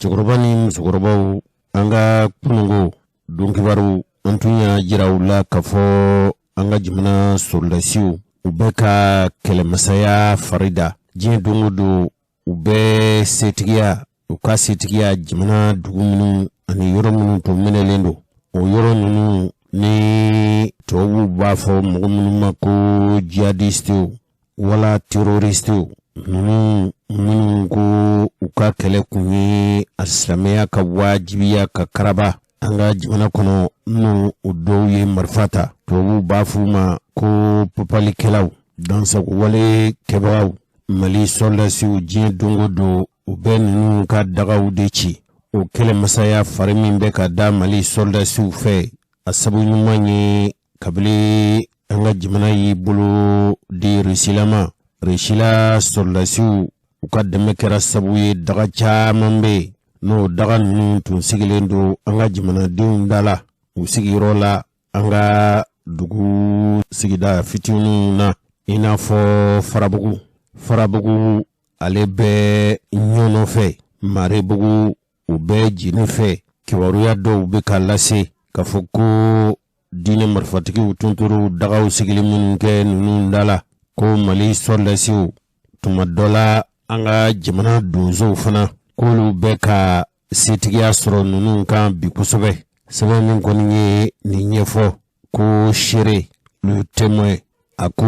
Cɛkɔrɔba ni musokɔrɔbaw, an ka kununko donkibaru, an tun y'a jira u la k'a fɔ an ka jamana sɔrɔdasiw, u bɛ ka kɛlɛmasaya fari da diɲɛ don o don. U bɛ setigiya, u ka setigiya jamana dugu minnu ani yɔrɔ minnu tun minɛlen don, o yɔrɔ ninnu ni tubabuw b'a fɔ mɔgɔ minnu ma ko jihadistew wala terroristew, ninnu minnu ko u ka kɛlɛ kun ye a silamɛya ka wajibiya ka karaba an ka jamana kɔnɔ, n'u o dɔw ye marifa ta, tubabuw b'a f'u ma ko papalikɛlaw, dansagowale kɛbagaw. Mali sɔrɔdasiw, diɲɛ don o don, u bɛ ninnu ka dagaw de ci. O kɛlɛmasaya fari min bɛ ka da Mali sɔrɔdasiw fɛ, a sabu ɲuman ye kabini an ka jamana y'i bolo di Rusila ma, Rusila sɔrɔdasiw, u ka dɛmɛ kɛra sabu ye daga caman bɛ yen, n'o daga ninnu tun sigilen don an ka jamanadenw da la, u sigiyɔrɔ la, an ka dugu sigida fitininw na, i n'a fɔ Farabugu. Farabugu, ale bɛ Ɲɔnɔ fɛ, Marebugu, u bɛ Jini fɛ. Kibaruya dɔw bɛ ka lase k'a fɔ ko diinɛ marifatigiw tun tora dagaw sigili minnu kɛ ninnu da la, ko Mali sɔrɔdasiw, tuma dɔ la an ka jamana donsow fana, k'olu bɛ ka setigiya sɔrɔ ninnu kan bi kosɛbɛ. Sɛbɛn min kɔni ye nin ɲɛfɔ ko Seere, Le Témoin, a ko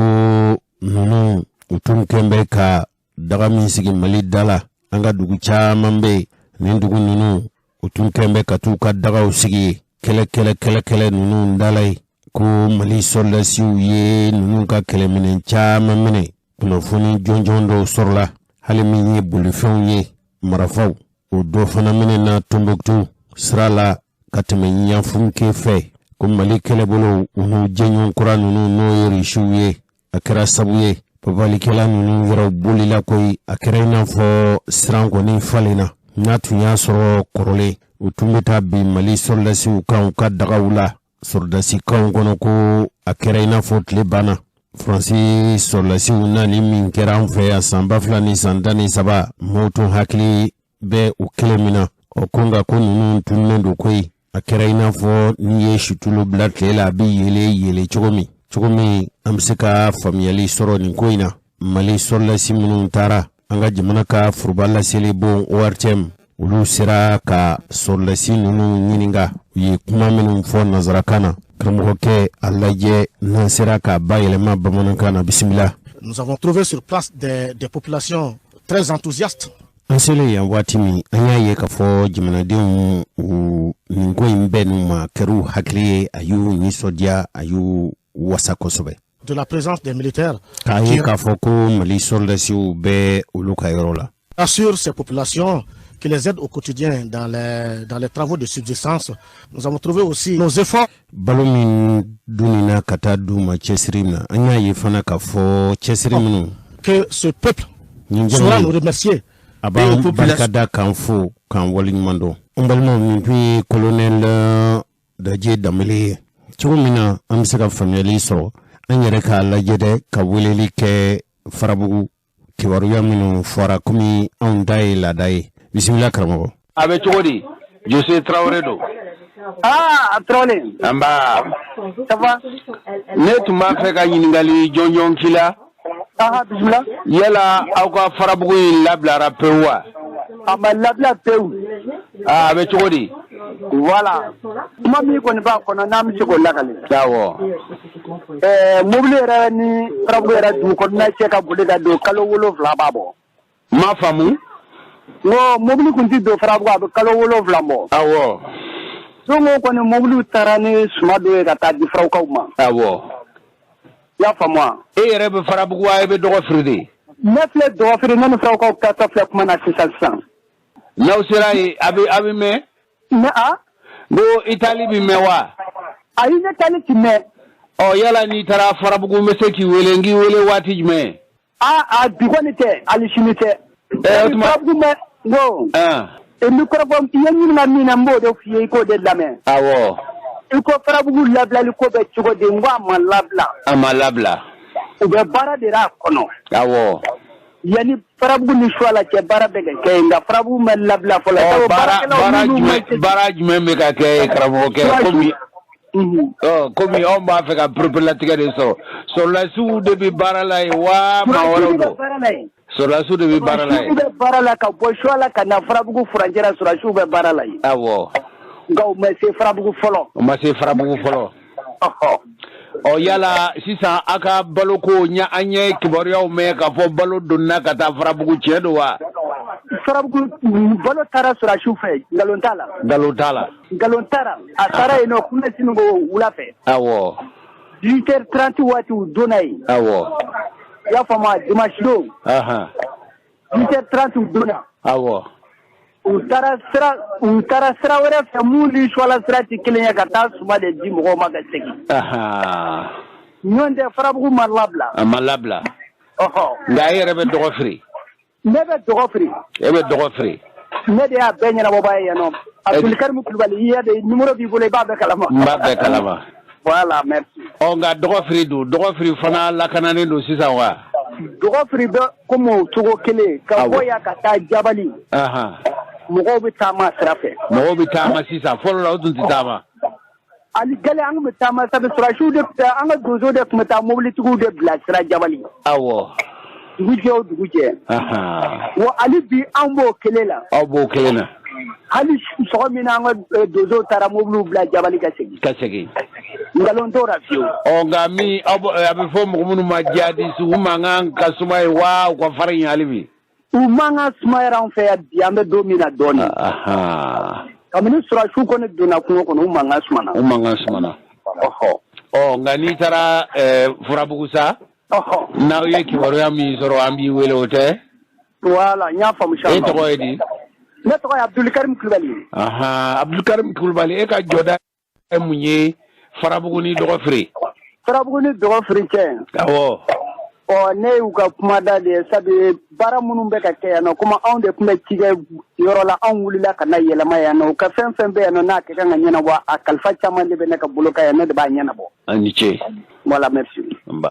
ninnu, u tun kɛn bɛ ka daga min sigi Mali da la, an ka dugu caman bɛ yen, nin dugu ninnu, u tun kɛn bɛ ka t'u ka dagaw sigi kɛlɛ kɛlɛ kɛlɛ kɛlɛ ninnu da la yen, ko Mali sɔrɔdasiw ye ninnu ka kɛlɛminɛn caman minɛ. Kunnafoni jɔnjɔn dɔw sɔrɔla, hali min ye bolifɛnw ye, marifaw, o dɔ fana minɛna Tombouctou sira la ka tɛmɛ Ɲafunke fɛ, ko Mali kɛlɛbolo, u n'u jɛɲɔgɔn kura ninnu, n'o ye Risiw ye, a kɛra sabu ye papalikɛla ninnu yɛrɛw bolila koyi. A kɛra i n'a fɔ siran kɔni falenna. N'a tun y'a sɔrɔ kɔrɔlen u tun bɛ taa bin Mali sɔrɔdasiw kan u ka dagaw la sɔrɔdasikanw kɔnɔ, ko a kɛra i n'a fɔ tile banna. Faransi sɔrɔdasiw nali min kɛra an fɛ yan san 2013, maaw tun hakili bɛ o kelen min na. Ɔ ko nka ko ninnu tununnen don koyi. A kɛra i n'a fɔ n'i ye situlu bila tile la, a bɛ yeele yeele cogo min. Cogo min an bɛ se ka faamuyali sɔrɔ nin ko in na, Mali sɔrɔdasi minnu taara, an ka jamana ka foroba laseli bon ORTM, olu sera ka sɔrɔdasi ninnu ɲininka. U ye kuma minnu fɔ nanzarakan na, karamɔgɔkɛ, a lajɛ n'an sera k'a bayɛlɛma bamanankan na. Bisimila. Nous avons trouvé sur place des populations très enthousiastes. An selen yan waati min, an y'a ye k'a fɔ jamanadenw, u nin ko in bɛɛ n'u ma kɛra hakili ye, a y'u nisɔndiya, a y'u wasa kosɛbɛ. De la présence des militaires. K'a ye k'a fɔ ko Mali sɔrɔdasiw bɛ olu ka yɔrɔ la. Assure ces populations qui les aident au quotidien dans les travaux de subsistance. Nous avons trouvé aussi nos efforts. Balo min dunina ka taa d'u ma, cɛsiri na, an y'a ye fana k'a fɔ cɛsiri minnu Que ce peuple saura nous remercier. A b'an barika da, k'an fo, k'an waleɲuman dɔn. An balimaw, nin tun ye colonel Daje Danbele ye. Cogo min na an bɛ se ka faamuyali sɔrɔ, an yɛrɛ k'a lajɛ dɛ, ka weleli kɛ Farabugu. Kibaruya minnu fɔra, komi anw ta ye laada ye. Bisimila, karamɔgɔ. A bɛ cogo di? Jose Tarawele don. Ah, Tarawele. Nba. Ça va? Ne tun b'a fɛ ka ɲininkali jɔnjɔn k'i la. Aha, bisimila. Yala aw ka Farabugu in labilara pewu wa? A ma labila pewu. Aa, a bɛ cogo di? Voilà. Kuma min kɔni b'a kɔnɔ, n'an bɛ se k'o lakale. Awɔ. Mobili yɛrɛ ni Farabugu yɛrɛ dugu kɔnɔna cɛ ka boli ka don, kalo 7 b'a bɔ. N m'a faamu. N ko mobili kun ti don Farabugu, a bɛ kalo 7 bɔ. Awɔ. Don o kɔni, mobiliw taara ni suma dɔ ye ka taa di Farabugukaw ma. Awɔ. I y'a faamu wa? E yɛrɛ bɛ Farabugu wa, e bɛ Dɔgɔfiri de? Ne filɛ Dɔgɔfiri, ne ni Farabugukaw taatɔ filɛ kuma na sisan sisan. N'aw sera yen, a bɛ mɛn? Ne a? N ko i taali bɛ mɛn wa? Ayi, ne taali ti mɛn. Ɔ, yala n'i taara Farabugu, n bɛ se k'i wele? N k'i wele waati jumɛn? A a bi kɔni tɛ, hali sini tɛ. O tuma. Farabugu mɛ n ko. N bɛ kɔrɔfɔ i ye, ɲininka min na, n b'o de f'i ye, i k'o de lamɛn. Awɔ. I ko Farabugu labilali ko bɛ cogo di? N ko a ma labila. A ma labila. U bɛ baara de la a kɔnɔ. Awɔ. I Yanni Farabugu ni Suwala cɛ, baara bɛ ka kɛ yen, nka Farabugu ma labila fɔlɔ. Ɔ, baara jumɛn bɛ ka kɛ yen, karamɔgɔkɛ? Komi ɔ komi anw b'a fɛ ka pereperelatigɛ de sɔrɔ, sɔrɔdasiw de bɛ baara la yen wa maa wɛrɛw don? Sɔrɔdasiw de bɛ baara la yen. Sɔrɔdasiw bɛ baara la ka bɔ Suwala ka na Farabugu furancɛ la, sɔrɔdasiw bɛ baara la yen. Awɔ. Nka u ma se Farabugu fɔlɔ. U ma se Farabugu fɔlɔ. Ɔ, yala sisan aw ka baloko ɲɛ, an ye kibaruyaw mɛn k'a fɔ balo donna ka taa Farabugu, tiɲɛ don wa? Farabugu balo taara sɔrɔdasiw fɛ, nkalon t'a la. Nkalon t'a la. Nkalon t'a la, a taara yen nɔ kunasini ko wula fɛ. 18h30 waati, u donna yen. I y'a faamu, dimanche don. 18h30, u donna. U taara sira wɛrɛ fɛ mun ni Suwala sira tɛ kelen ye, ka taa suma de di mɔgɔw ma ka segin. Ɲɔn tɛ, Farabugu ma labila. A ma labila. Nka e yɛrɛ bɛ dɔgɔ feere? Ne bɛ dɔgɔ feere. E bɛ dɔgɔ feere. Ne de y'a bɛɛ ɲɛnabɔbaa ye yan nɔ. Abdulkarim Kulubali, i y'a de numéro b'i bolo, i b'a bɛɛ kalama. N b'a bɛɛ kalama. Voilà, merci. Ɔ, nka dɔgɔ feere don, dɔgɔ feere fana lakananen don sisan wa? Dɔgɔ feere bɛ komi o cogo kelen ka bɔ yan ka taa Jabali. Mɔgɔw bɛ taama sira fɛ. Mɔgɔw bɛ taama sisan, fɔlɔ la o tun tɛ taama. Ani gɛlɛn, an tun bɛ taama sabu sɔrɔdasiw de, an ka donso de tun bɛ taa mobilitigiw de bila sira Jabali. Dugu jɛ o dugu jɛ. Wa hali bi an b'o kelen la. Aw b'o kelen na. Hali sɔgɔ min na, an ka donsow taara mobiliw bila Jabali ka segin. Ka segin. Nkalon t'o la fiyewu. Ɔ, nka min aw a bɛ fɔ mɔgɔ minnu ma jihadiste, u mankan ka suma ye wa u ka farin hali bi? U man ka sumayara an fɛ yan bi, an bɛ don min na dɔɔnin. Kabini sɔrɔdasiw kɔni donna kungo kɔnɔ, u mankan sumana. U mankan sumana. Ɔ, nka n'i taara Furabugu sa, n'aw ye kibaruya min sɔrɔ, an b'i wele, o tɛ? Voilà, n y'a faamu. E tɔgɔ ye di? Ne tɔgɔ ye Abdulkarim Kulubali. Abdulkarim Kulubali, e ka jɔda ye mun ye Farabugu ni dɔgɔ feere? Farabugu ni dɔgɔ feere cɛ. Awɔ. Ɔ, ne y'u ka kumada de ye, sabu baara minnu bɛ ka kɛ yan nɔ, komi anw de tun bɛ cikɛ yɔrɔ la, anw wulila ka na yɛlɛma yan nɔ. U ka fɛn fɛn bɛ yan nɔ n'a ka kan ka ɲɛnabɔ, a kalifa caman de bɛ ne ka bolo kan yan, ne de b'a ɲɛnabɔ. A ni ce. Voilà, merci. Nba.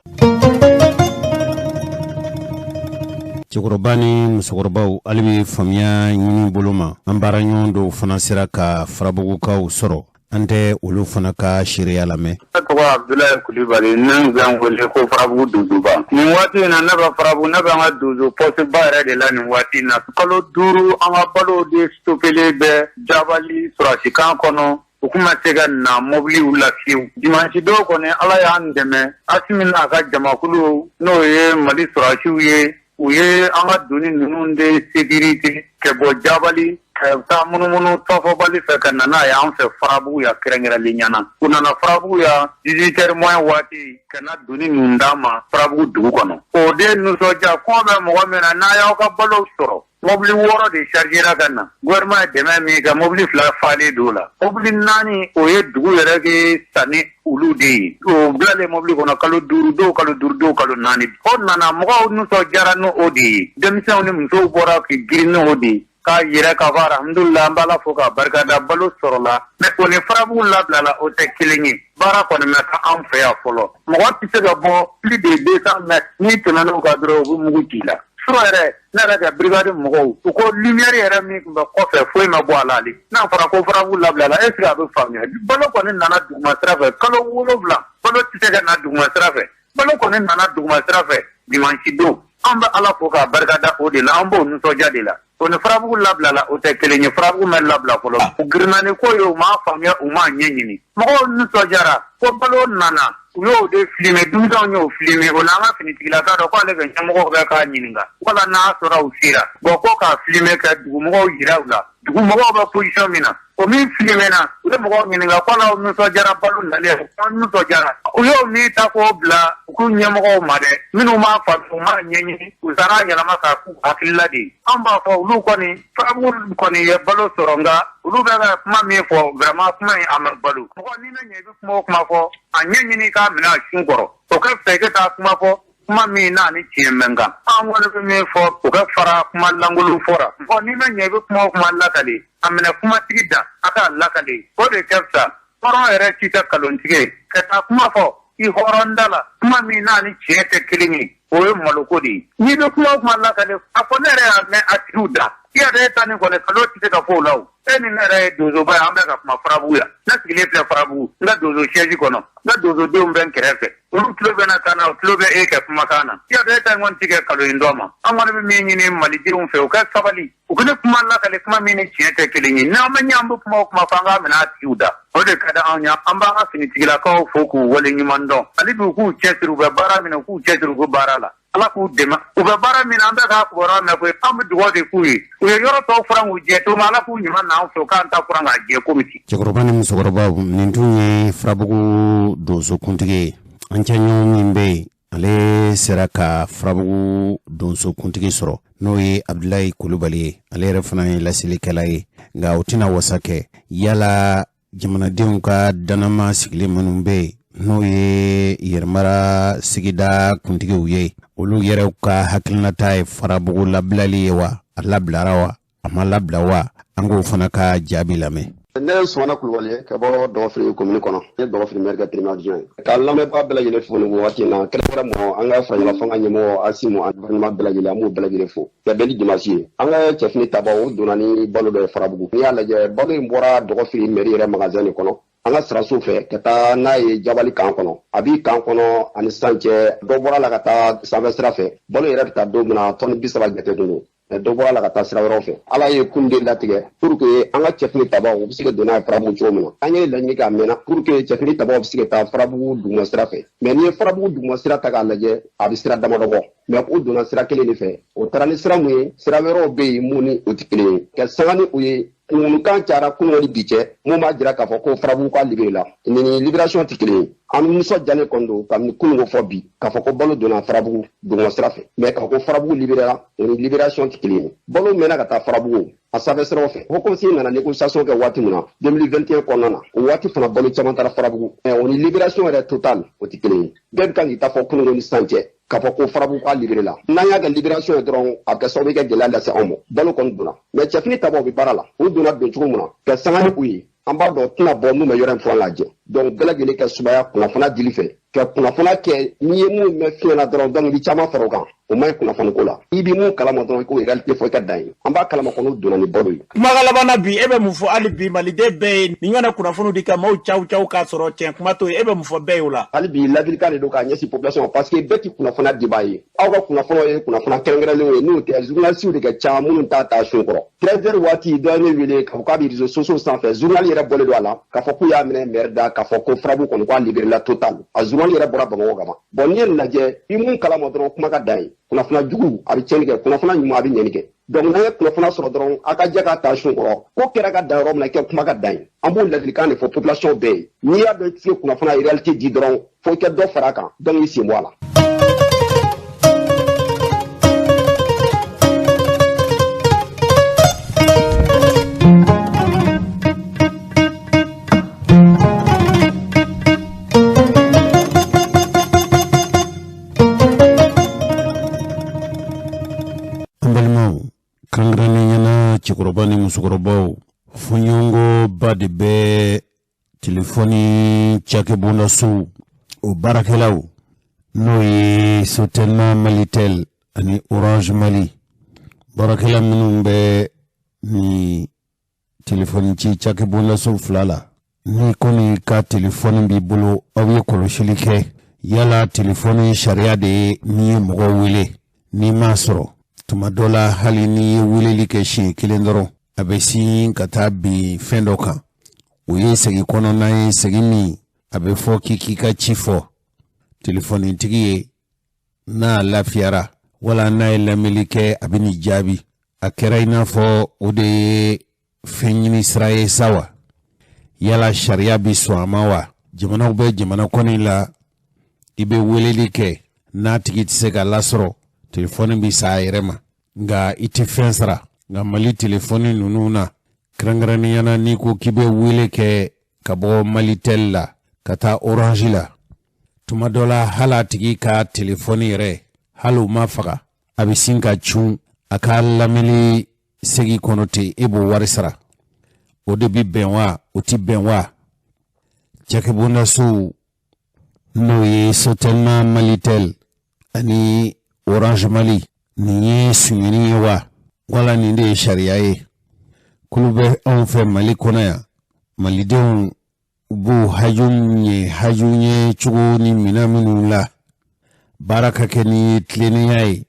Cɛkɔrɔba ni musokɔrɔbaw, hali bɛ faamuya ɲini bolo ma, an baara ɲɔgɔn dɔw fana sera ka Farabugukaw sɔrɔ, an tɛ olu fana ka seereya lamɛn. Ne tɔgɔ Abudulayi Kulibali, ne bɛ n wele ko Farabugu donsoba. Nin waati in na, ne bɛ Farabugu, ne bɛ an ka donso poste ba yɛrɛ de la nin waati in na. Kalo 5, an ka balo de stockelen bɛ Jabali sɔrɔdasikan kɔnɔ, u kun ma se ka na mobiliw la fiyewu. Dimanche dɔw kɔni, Ala y'an dɛmɛ, Asimi n'a ka jamakulu, n'o ye Mali sɔrɔdasiw ye, u ye an ka doni ninnu de sécurité ka bɔ Jabali ka taa munumunu tɔfɔbali fɛ ka na n'a ye an fɛ Farabugu yan kɛrɛnkɛrɛnlen ɲɛna. U nana Farabugu yan 18 heures moins waati ka na doni ninnu d'an ma Farabugu dugu kɔnɔ. O de nisɔndiya kɔn bɛ mɔgɔ min na, n'a y'aw ka balo sɔrɔ. Mobili 6 de chargera ka na, gouvernement ye dɛmɛ min kɛ, mobili 2 falen don la, mobili 4, o ye dugu yɛrɛ ke sanni olu de ye. O bilalen mobili kɔnɔ kalo 5 dɔw, kalo 5 dɔw, kalo 4, o nana, mɔgɔw nisɔndiyara n'o o de ye. Denmisɛnw ni musow bɔra k'i girin n'o de ye k'a yɛrɛ k'a fɔ alhamdulilah, an b'Ala fo k'a barikada, balo sɔrɔla. Mais o ni Farabugu labilala, o tɛ kelen ye. Baara kɔni ma kɛ an fɛ yan fɔlɔ. Mɔgɔ tɛ se ka bɔ plus de 200 mètres, n'i tɛmɛn'o kan dɔrɔn, u bɛ mugu ci i la. Surɔ yɛrɛ, ne yɛrɛ ka brigade mɔgɔw, u ko lumière yɛrɛ min tun bɛ kɔfɛ, foyi ma bɔ a la hali. N'a fɔra ko Farabugu labilala, est ce que a bɛ faamuya? Balo kɔni nana duguma sira fɛ. Kalo 7, balo tɛ se ka na duguma sira fɛ. Balo kɔni nana duguma sira fɛ dimanche don. An bɛ Ala fo k'a barikada o de la, an b'o nisɔndiya de la. O ni Farabugu labilala, o tɛ kelen ye. Farabugu ma labila fɔlɔ. U girinna ni ko ye, u m'a faamuya, u m'a ɲɛɲini. Mɔgɔw nisɔndiyara ko balo nana, u y'o de filmer, denmisɛnw y'o filmer. O la, an ka finitigilaka dɔ k'ale ka ɲɛmɔgɔw bɛ k'a ɲininka wala n'a sɔrɔ u sera bon ko k'a filmer ka dugumɔgɔw yira u la, dugumɔgɔw bɛ position min na. O min filmer na, u ye mɔgɔw ɲininka ko aw nisɔndiyara balo nalen? An nisɔndiyara. U y'o min ta k'o bila u k'u ɲɛmɔgɔw ma dɛ, minnu m'a faamu, u m'a ɲɛɲini, u taara yɛlɛma k'a k'u hakilila de ye. An b'a fɔ olu kɔni, Farabugu kɔni ye balo sɔrɔ, nka olu bɛ ka kuma min fɔ, vraiment kuma in a ma balo. Mɔgɔ n'i ma ɲɛ, i bɛ kuma o kuma fɔ, a ɲɛɲini k'a minɛ a sun kɔrɔ, o ka fisa i ka taa kuma fɔ kuma min n'a ni tiɲɛ mɛn kan. An kɔni bɛ min fɔ, o ka fara kuma lankolon fɔra. Mɔgɔ n'i ma ɲɛ, i bɛ kuma o kuma lakale, a minɛ kumatigi da a k'a lakale, o de ka fisa. Hɔrɔn yɛrɛ ci tɛ nkalontigɛ ye ka taa kuma fɔ. I hɔrɔn da la, kuma min n'a ni tiɲɛ tɛ kelen ye, o ye maloko de ye. N'i bɛ kuma o kuma lakale, a fɔ ne yɛrɛ y'a mɛn a tigiw da. I yɛrɛ e ta nin kɔni kalon tɛ se ka fɔ o la o. E ni ne yɛrɛ ye donsoba ye, an bɛ ka kuma Farabugu yan. Ne sigilen filɛ Farabugu, n ka donso siège kɔnɔ, n ka donsodenw bɛ n kɛrɛfɛ. Olu tulo bɛ na kan na, u tulo bɛ e ka kumakan na. I yɛrɛ e ta in kɔni tɛ kɛ kalon ye dɔ ma. An kɔni bɛ min ɲini Malidenw fɛ, u ka sabali. U kana kuma lakale kuma min ni tiɲɛ tɛ kelen ye. N'an ma ɲɛ, an bɛ kuma o kuma fɔ, an k'a minɛ a tigiw da. O de ka di anw ye. An b'an ka finitigilakaw fo k'u wale ɲuman dɔn. Hali bi u k'u cɛsiri, u bɛ baara min na, u k'u cɛsiri u ka baara la. Ala k'u dɛmɛ. U bɛ baara min na, an bɛ k'a kibaruya mɛn koyi. An bɛ dugawu de k'u ye. U ye yɔrɔ tɔw furan k'u jɛ cogo min, Ala k'u ɲuman n'an fɛ, u k'an ta furan k'a jɛ komi ten. Cɛkɔrɔba ni musokɔrɔbaw, nin tun ye Farabugu donsokuntigi ye. An cɛɲɔgɔn min bɛ yen, ale sera ka Farabugu donsokuntigi sɔrɔ, n'o ye Abudulayi Kulubali ye. Ale yɛrɛ fana ye laselikɛla ye, nka o tɛna wasa kɛ. Yala jamanadenw ka dannama sigilen minnu bɛ yen, n'o ye yɛrɛmara sigida kuntigiw ye, olu yɛrɛw ka hakilinata ye Farabugu labilali ye wa? A labilara wa? A ma labila wa? An k'o fana ka jaabi lamɛn. Ne ye Sumana Kulubali ye ka bɔ Dɔgɔfiri komini kɔnɔ. Ne ye Dɔgɔfiri maire ka premier adjoint ye. Ka lamɛnbaa bɛɛ lajɛlen fo nin waati in na, kɛrɛnkɛrɛn mɔ an ka faraɲɔgɔn fanga ɲɛmɔgɔ Asimu ani gouvernement bɛɛ lajɛlen, an b'u bɛɛ lajɛlen fo. Ka bɛn ni dimanche ye. An ka cɛfini tabaw, o donna ni balo dɔ ye Farabugu. N'i y'a lajɛ, balo in bɔra Dɔgɔfiri mairie yɛrɛ magasin de kɔnɔ. An ka sirasiw fɛ ka taa n'a ye Jabali kan kɔnɔ. A b'i kan kɔnɔ ani sisan cɛ, dɔ bɔra la ka taa sanfɛ sira fɛ. Balo yɛrɛ bɛ taa don min na, tɔni 30 jate kun don. Dɔ bɔra la ka taa sira wɛrɛw fɛ. Ala ye kun de latigɛ pour que an ka cɛfini tabaw u bɛ se ka don n'a ye Farabugu cogo min na. An ye laɲini kɛ a mɛnna pour que cɛfini tabaw bɛ se ka taa Farabugu duguma sira fɛ. Mais n'i ye Farabugu duguma sira ta k'a lajɛ, a bɛ sira damadɔ bɔ. Mais u donna sira kelen de fɛ. O taara ni sira mun ye, sira wɛrɛw bɛ yen mun ni o tɛ kelen ye. Ka sanga ni o ye, kunkan cayara kunun ni bi cɛ, mun b'a jira k'a fɔ ko Farabugu ka libéré la. Nin ni libération tɛ kelen ye. An nisɔndiyalen kɔni don kabini kunun ko fɔ bi k'a fɔ ko balo donna Farabugu duguma sira fɛ. Mais k'a fɔ ko Farabugu libéré la, o ni libération tɛ kelen ye. Balo mɛnna ka taa Farabugu a sanfɛ siraw fɛ. Haut Conseil nana négociation kɛ waati min na 2021 kɔnɔna na, o waati fana balo caman taara Farabugu. O ni libération yɛrɛ totale, o tɛ kelen ye. Bɛɛ bɛ kan k'i ta fɔ kunun ni sisan cɛ k'a fɔ ko Farabugu ka libéré la. N'an y'a kɛ libération ye dɔrɔn, a bɛ kɛ sababu ye ka gɛlɛya lase anw ma. Balo kɔni donna. Mais cɛfini tabaw bɛ baara la. U donna don cogo min na, ka sanga ni u ye, an b'a dɔn tɛna bɔ n'u ma yɔrɔ in furan lajɛ. Donc bɛɛ lajɛlen ka sumaya kunnafoniya dili fɛ. Ka kunnafoniya kɛ, n'i ye mun mɛn fiɲɛ na dɔrɔn, donc i bɛ caman fara o kan. O man ɲi kunnafoni ko la. I bɛ mun kalama dɔrɔn, i k'o réalité fɔ i ka dan ye. An b'a kalama kɔni donna ni balo ye. Kumakan laban na bi, e bɛ mun fɔ hali bi Maliden bɛɛ ye nin ɲɔgɔnna kunnafoniw di ka maaw caw caw k'a sɔrɔ tiɲɛ kuma t'o ye, e bɛ mun fɔ bɛɛ ye o la? Hali bi ladilikan de don k'a ɲɛsin population ma, parce que bɛɛ ti kunnafoniya dibaa ye. Aw ka kunnafoniw ye kunnafoniya kɛrɛnkɛrɛnlenw ye, n'o tɛ journaliste de ka ca minnu t'a ta sun kɔrɔ. 13 heures waati dɔ ye ne wele k'a fɔ k'a bɛ réseaux sociaux sanfɛ, journal yɛrɛ bɔlen don a la k'a fɔ k'u y'a minɛ maire da k'a fɔ ko Farabugu kɔni k'a libéré la total. A journal yɛrɛ bɔra Bamakɔ ka ban. Bon n'i ye nin lajɛ, i mun kalama dɔrɔn kuma ka dan ye. Kunnafoniya jugu a bɛ tiɲɛni kɛ, kunnafoniya ɲuman a bɛ ɲɛni kɛ. Donc n'an ye kunnafoniya sɔrɔ dɔrɔn, a ka jɛ k'a ta sun kɔrɔ. Ko kɛra ka dan yɔrɔ min na, i ka kuma ka dan ye. An b'o ladilikan de fɔ population bɛɛ ye. N'i y'a dɔn i tɛ se kunnafoniya réalité di dɔrɔn, fo i ka dɔ fara a kan, donc i sen bɔ a la. An balimaw, kɛrɛnkɛrɛnnenya na cɛkɔrɔba ni musokɔrɔbaw, fɔɲɔgɔnkɔba de bɛ telefɔni cakɛbondasow o baarakɛlaw, n'o ye Sotelma, Malitel ani Orange Mali baarakɛla minnu bɛ ni telefɔni ci cakɛbondasow fila la. Ni kɔni ka telefɔni b'i bolo, aw ye kɔlɔsili kɛ. Yala telefɔni sariya de ye n'i ye mɔgɔ wele n'i m'a sɔrɔ, tuma dɔ la hali n'i ye weleli kɛ siɲɛ kelen dɔrɔn, a bɛ sin ka taa bin fɛn dɔ kan. O ye segin kɔnɔna ye, segin min a bɛ fɔ k'i k'i ka ci fɔ telefɔnitigi ye. N'a lafiyara wala n'a ye lamɛnli kɛ, a bɛ n'i jaabi. A kɛra i n'a fɔ o de ye fɛn ɲini sira ye sa wa? Yala sariya bɛ sɔn a ma wa? Jamanaw bɛ jamana kɔni la, i bɛ weleli kɛ, n'a tigi tɛ se ka lasɔrɔ, telefɔni bɛ sa a yɛrɛ ma, nka i tɛ fɛn sara. Nka Mali telefɔni ninnu na, kɛrɛnkɛrɛnnenya na n'i ko k'i bɛ wele kɛ ka bɔ Malitel la ka taa Orange la, tuma dɔ la hali a tigi ka telefɔni yɛrɛ, hali o ma faga, a bɛ sin ka cun a ka lamɛnni segi kɔnɔ ten, e b'o wari sara. O de bɛ bɛn wa? O tɛ bɛn wa? Cakɛbondasow N'o ye Sotelma Malitel ani Orange Mali. Nin ye sonyɛni ye wa, wala nin de ye sariya ye? Kulu bɛ anw fɛ Mali kɔnɔ yan, malidenw b'u haju ɲɛ haju ɲɛ cogo ni minɛn minnu la, baara ka kɛ ni tilennenya ye,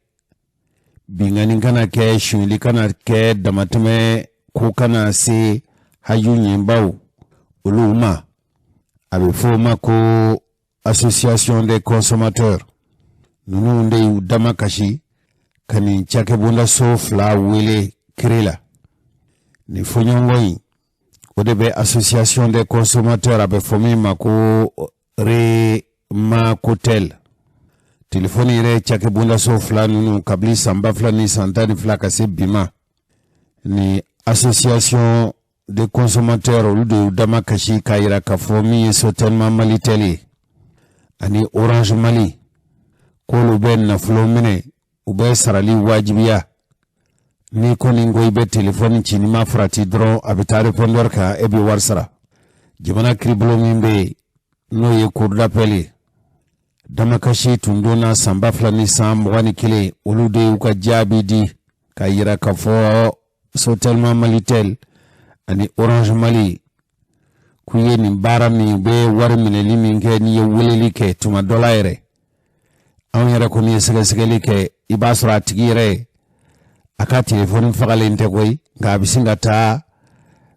binkanni kana kɛ, sonyɛli kana kɛ, damatɛmɛ ko kana se haju ɲɛbaw olu ma. A bɛ fɔ o ma ko association des consommateurs. Ninnu de y'u dama kasi ka nin cakɛbondaso fila wele kiri la. Nin fɔɲɔgɔnkɔ in, o de bɛ association des consommateurs, a bɛ fɔ min ma ko Remacotel, telefɔni yɛrɛ cakɛbondaso fila ninnu, kabini san 2012 ka se bi ma, ni association des consommateurs, olu de y'u dama kasi k'a yira k'a fɔ min ye Sotelma Malitel ye ani Orange Mali, k'olu bɛ nafolo minɛ, u bɛ sarali wajibiya. N'i kɔni ko i bɛ telefɔni ci, n'i ma farati dɔrɔn, a bɛ taa répondeur kan, e bɛ wari sara. Jamana kiribulon min bɛ yen, n'o ye cour d'appel ye, damakasi tun donna san 2021, olu de y'u ka jaabi di k'a yira k'a fɔ Sotelma Malitel ani Orange Mali k'u ye nin baara min, u bɛ wari minɛli min kɛ n'i ye weleli kɛ. Tuma dɔ la yɛrɛ, anw yɛrɛ kɔni ye sɛgɛsɛgɛli kɛ, i b'a sɔrɔ a tigi yɛrɛ a ka telefɔni fagalen tɛ koyi, nka a bɛ sin ka taa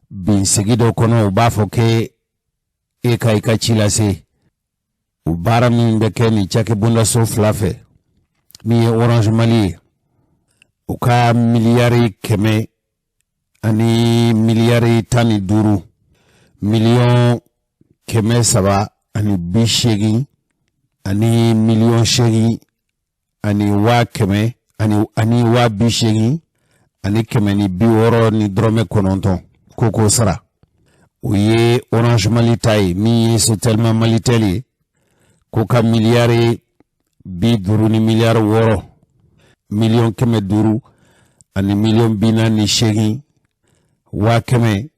bin segi dɔ kɔnɔ, u b'a fɔ k'e e ka i ka ci lase. O baara min bɛ kɛ nin cakɛbondaso fila fɛ, min ye Orange Mali ye, u ka miliyari 100 ani miliyari 15, 380 miliyɔn ani 8 miliyɔn ani 100 000 ani 80 000 ani 169, ko k'o sara. O ye Orange Mali ta ye. Min ye Sotelma Malitel ye, ko ka miliyari 50 ni miliyari 6, 500 miliyɔn ani 48 miliyɔn, 100 000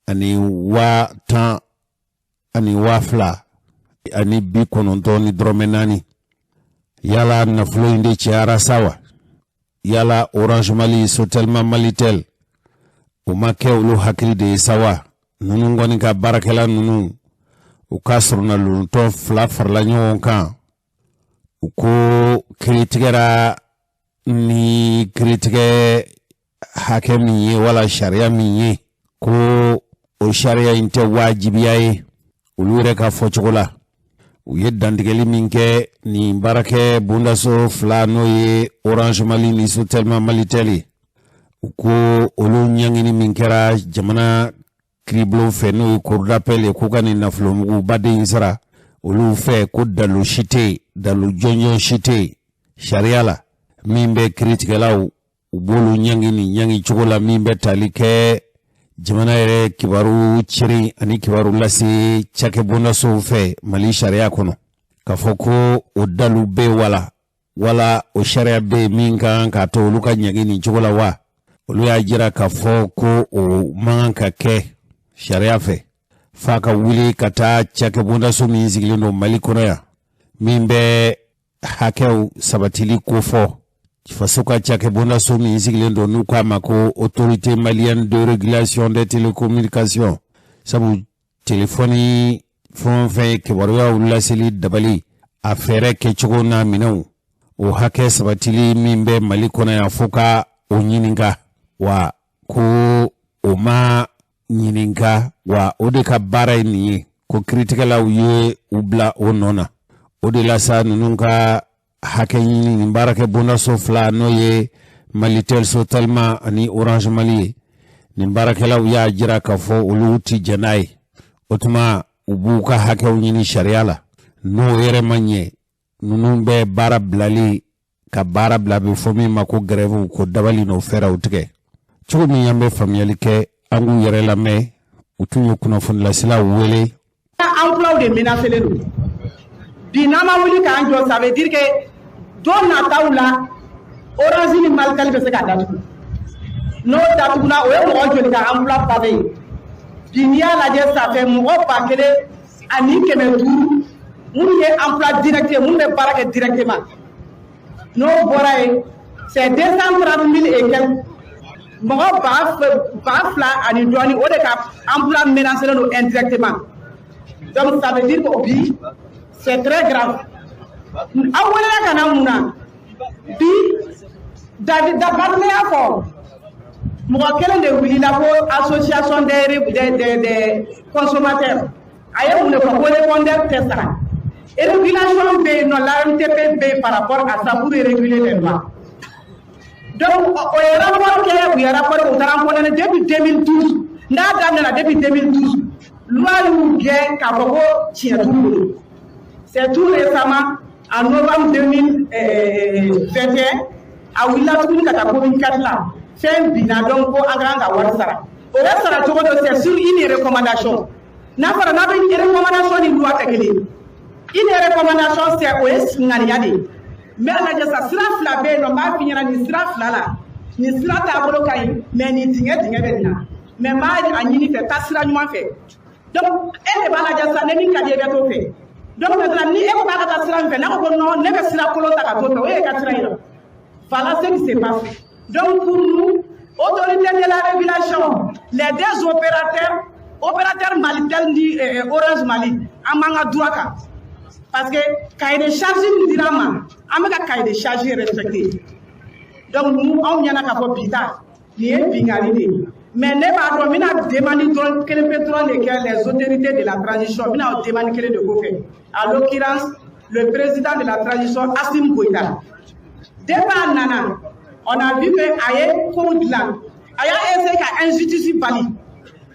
ani 10 000 ani 2099 dɔrɔmɛ 4. Yala nafolo in de cayara sa wa? Yala Orange Mali, Sotelma Malitel, o ma kɛ olu hakili de ye sa wa? Ninnu kɔni ka baarakɛla ninnu, u ka sɔrɔnalontɔ fila farala ɲɔgɔn kan, u ko kiritigɛra ni kiritigɛ hakɛ min ye wala sariya min ye, ko o sariya in tɛ wajibiya ye. Olu yɛrɛ ka fɔcogo la, u ye dantigɛli min kɛ nin baarakɛ bondaso fila, n'o ye Orange Mali ni Sotelma Malitel ye, u ko olu ɲangini min kɛra jamana kiribulon fɛ, n'o ye cour d'appel ye, k'u ka nin nafolomugubaden in sara, olu fɛ ko dalu si tɛ yen, dalu jɔnjɔn si tɛ yen sariya la min bɛ kiritigɛlaw u b'olu ɲangi nin ɲangi cogo la, min bɛ tali kɛ jamana yɛrɛ kibaru ceri ani kibaru lase cakɛbondasow fɛ Mali sariya kɔnɔ, k'a fɔ ko o dalu bɛ wala wala o sariya bɛ yen min kan k'a to olu ka ɲangi nin cogo la wa. Olu y'a jira k'a fɔ ko o man kan ka kɛ sariya fɛ, f'a ka wuli ka taa cakɛbondaso min sigilen don Mali kɔnɔ yan, min bɛ hakɛw sabatili kofɔ, faso ka cakɛbondaso min sigilen don, n'u k'a ma ko Autorité malienne de régulation des télécommunications. Sabu telefɔni fɛn o fɛn ye kibaruyaw laseli dabali, a fɛɛrɛ kɛcogo n'a minɛnw, o hakɛ sabatili min bɛ Mali kɔnɔ yan, fo ka o ɲininka wa, ko o ma ɲininka wa, o de ka baara ye nin ye, ko kiritigɛlaw ye u bila o nɔ na. O de la sa, ninnu ka hakɛ ɲini, nin baarakɛ bondaso fila, n'o ye Malitel Sotelma ani Orange Mali ye, nin baarakɛlaw y'a jira k'a fɔ olu ti jɛn n'a ye. O tuma u b'u ka hakɛw ɲini sariya la. N'o yɛrɛ ma ɲɛ, ninnu bɛ baara bilali ka baara bila, bɛ fɔ min ma ko grève, ko dabali n'o fɛɛrɛw tigɛ. Cogo min an bɛ faamuyali kɛ, an k'u yɛrɛ lamɛn. U tun ye kunnafonilasilaw wele. Emploi de menacelen don bi. N'an ma wuli k'an jɔ, ça veut dire que don nataw la, Orange ni Malitel bɛ se ka datugu. N'o datugula, o ye mɔgɔ joli ka emploi pavé ye? Bi, n'i y'a lajɛ, ça fait mɔgɔ 1500. Minnu ye emploi direct ye, minnu bɛ baara kɛ directement, n'o bɔra yen, c'est 230 000 et quelques, mɔgɔ 2,000 ani dɔɔni, o de ka emploi menacé don indirectement. Donc ça veut dire que bi, c'est très grave. Aw welela ka na mun na bi? David Dabarne y'a fɔ, mɔgɔ kelen de wulila ko association des consommateurs. A ye mun de fɔ? Ko répondeur tɛ sara. Régulation bɛ yen nɔ, l'ARMTP bɛ yen par rapport à ça pour réguler les lois. Donc o ye rapport kɛ, u ye rapport kɛ, u taara an condamné depuis 2012. N'a daminɛna depuis 2012, loi y'u gɛn k'a fɔ ko tiɲɛ t'u bolo. C'est tout récemment, en novembre 2021, a wulila tuguni ka taa commune 4 la, fɛn binna. Donc ko an kan ka wari sara, o bɛ sara cogo dɔ, c'est sur une recommandation. N'a fɔra n'a bɛ recommandation ni loi tɛ kelen ye. Une recommandation, c'est o ye ŋaniya de ye. N bɛ lajɛ sa, sira fila bɛ yen nɔ, n b'a f'i ɲɛna, nin sira fila la, nin sira taabolo ka ɲi, mais nin dingɛ dingɛ bɛ nin na, mais n b'a a ɲini fɛ, taa sira ɲuman fɛ. Donc e de b'a lajɛ sa, ne min ka di ye, i bɛ t'o fɛ. Donc maintenant, ni e ko k'a ka taa sira min fɛ, n'a ko ko non, ne bɛ sira kolon ta ka t'o fɛ, o ye ka sira yira. Voilà ce qui se passe. Donc pour nous, autorité de la régulation, les deux opérateurs, opérateur Malitel ni Orange Mali, an b'an ka droit kan, parce que cahier de charge min dira an ma, an bɛ ka cahier de charge respecter. Donc nous, anw ɲɛna k'a fɔ bi ta nin ye binkanni de ye. Mais ne b'a dɔn, n bɛna demande dɔrɔn kelen pe dɔrɔn de kɛ les autorités de la transition. N bɛna o demande kelen de ko fɛ, à l'occurrence le président de la transition, Assimi Goïta. Depuis a nana, on a vu que a ye kow dilan, a y'a essayé ka injustice bali.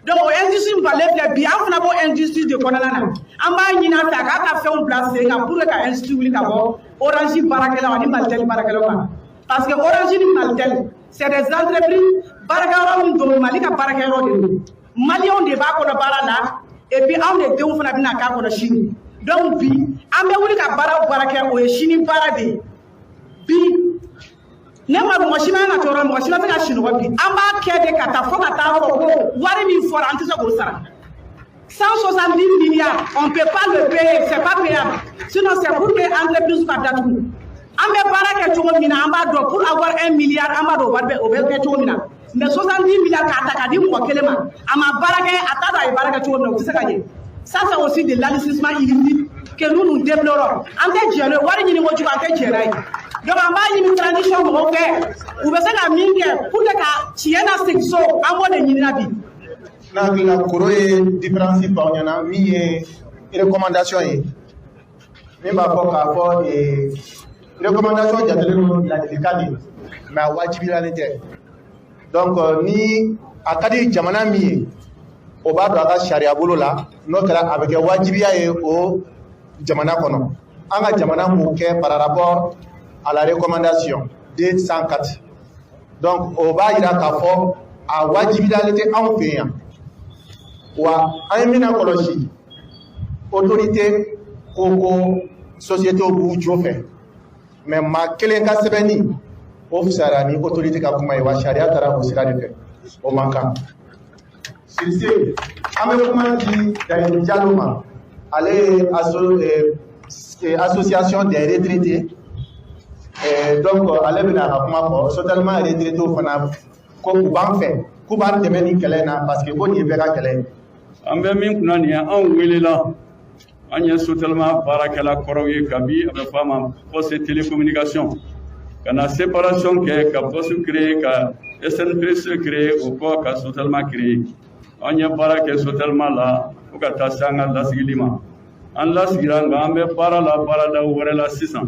Donc o injustice balen filɛ bi, an fana b'o injustice de kɔnɔna na. An b'a ɲini a fɛ a k'a ka fɛnw bila sen kan pour que ka injustice wuli ka bɔ Orange baarakɛlaw ani Malitel baarakɛlaw kan, parce que Orange ni Malitel, c'est des entreprises, baarakɛyɔrɔ min don, Mali ka baarakɛyɔrɔ de don, Maliyɛnw de b'a kɔnɔ baara la, et puis anw de denw fana bɛna k'a kɔnɔ sini. Donc bi, an bɛ wuli ka baara o baara kɛ, o ye sini baara de ye. Bi, ne ma mɔgɔ si ma ka tɔɔrɔ, mɔgɔ si ma se ka sunɔgɔ bi. An b'a kɛ de ka taa fo ka taa fɔ ko wari min fɔra, an tɛ se k'o sara. 170 milliards, on peut pas le payer, c'est pas payable. Sinon, c'est pour que entreprise ka datugu. An bɛ baara kɛ cogo min na, an b'a dɔn, pour avoir 1 milliard, an b'a dɔn o wari bɛ o bɛ kɛ cogo min na. Mais 70 milliards k'a ta k'a di mɔgɔ kelen ma, a ma baara kɛ, a t'a dɔn a ye baara kɛ cogo min na, o tɛ se ka ɲɛ. Ça, c'est aussi de l'enrichissement illicite que nous, nous déplorons. An tɛ jɛn n'o ye, wari ɲini kojugu, an tɛ jɛn n'a ye. Donc an b'a ɲini transition mɔgɔw fɛ, u bɛ se ka min kɛ pour que ka tiɲɛ lasegin so, an b'o de ɲini bi. N'a hakili la koro ye différence fɔ aw ɲɛna, min ye recommandation ye, min b'a fɔ k'a fɔ recommandation jatelen don ladilikan de ye, mais a wajibiyalen tɛ. Donc ni a ka di jamana min ye, o b'a don a ka sariya bolo la, n'o kɛra, a bɛ kɛ wajibiya ye o jamana kɔnɔ. An ka jamana m'o kɛ par rapport à la recommandation D104. Donc o b'a yira k'a fɔ a wajibiyalen tɛ anw fɛ yan. Wa an ye min na kɔlɔsi, autorité ko ko société b'u jo fɛ, mais maa kelen ka sɛbɛnni o fisayara ni autorité ka kuma ye. Wa sariya taara o sira de fɛ, o man kan. Sur ce, an bɛ kuma di Dayiru Jalo ma, ale ye association des retraités. Donc ale bɛna a ka kuma fɔ. Totalement retraités fana ko u b'an fɛ, k'u b'an dɛmɛ nin kɛlɛ in na, parce que ko nin ye bɛɛ ka kɛlɛ ye. An bɛ min kunna nin ye, anw welela, an ye Sotelma baarakɛla kɔrɔw ye. Kabi a bɛ fɔ a ma Poste Télécommunication, ka na séparation kɛ, ka poste créer, ka SNPC créer, o kɔ ka Sotelma créer. An ye baara kɛ Sotelma la fo ka taa se an ka lasigili ma. An lasigira, nka an bɛ baara la baarada wɛrɛ la sisan.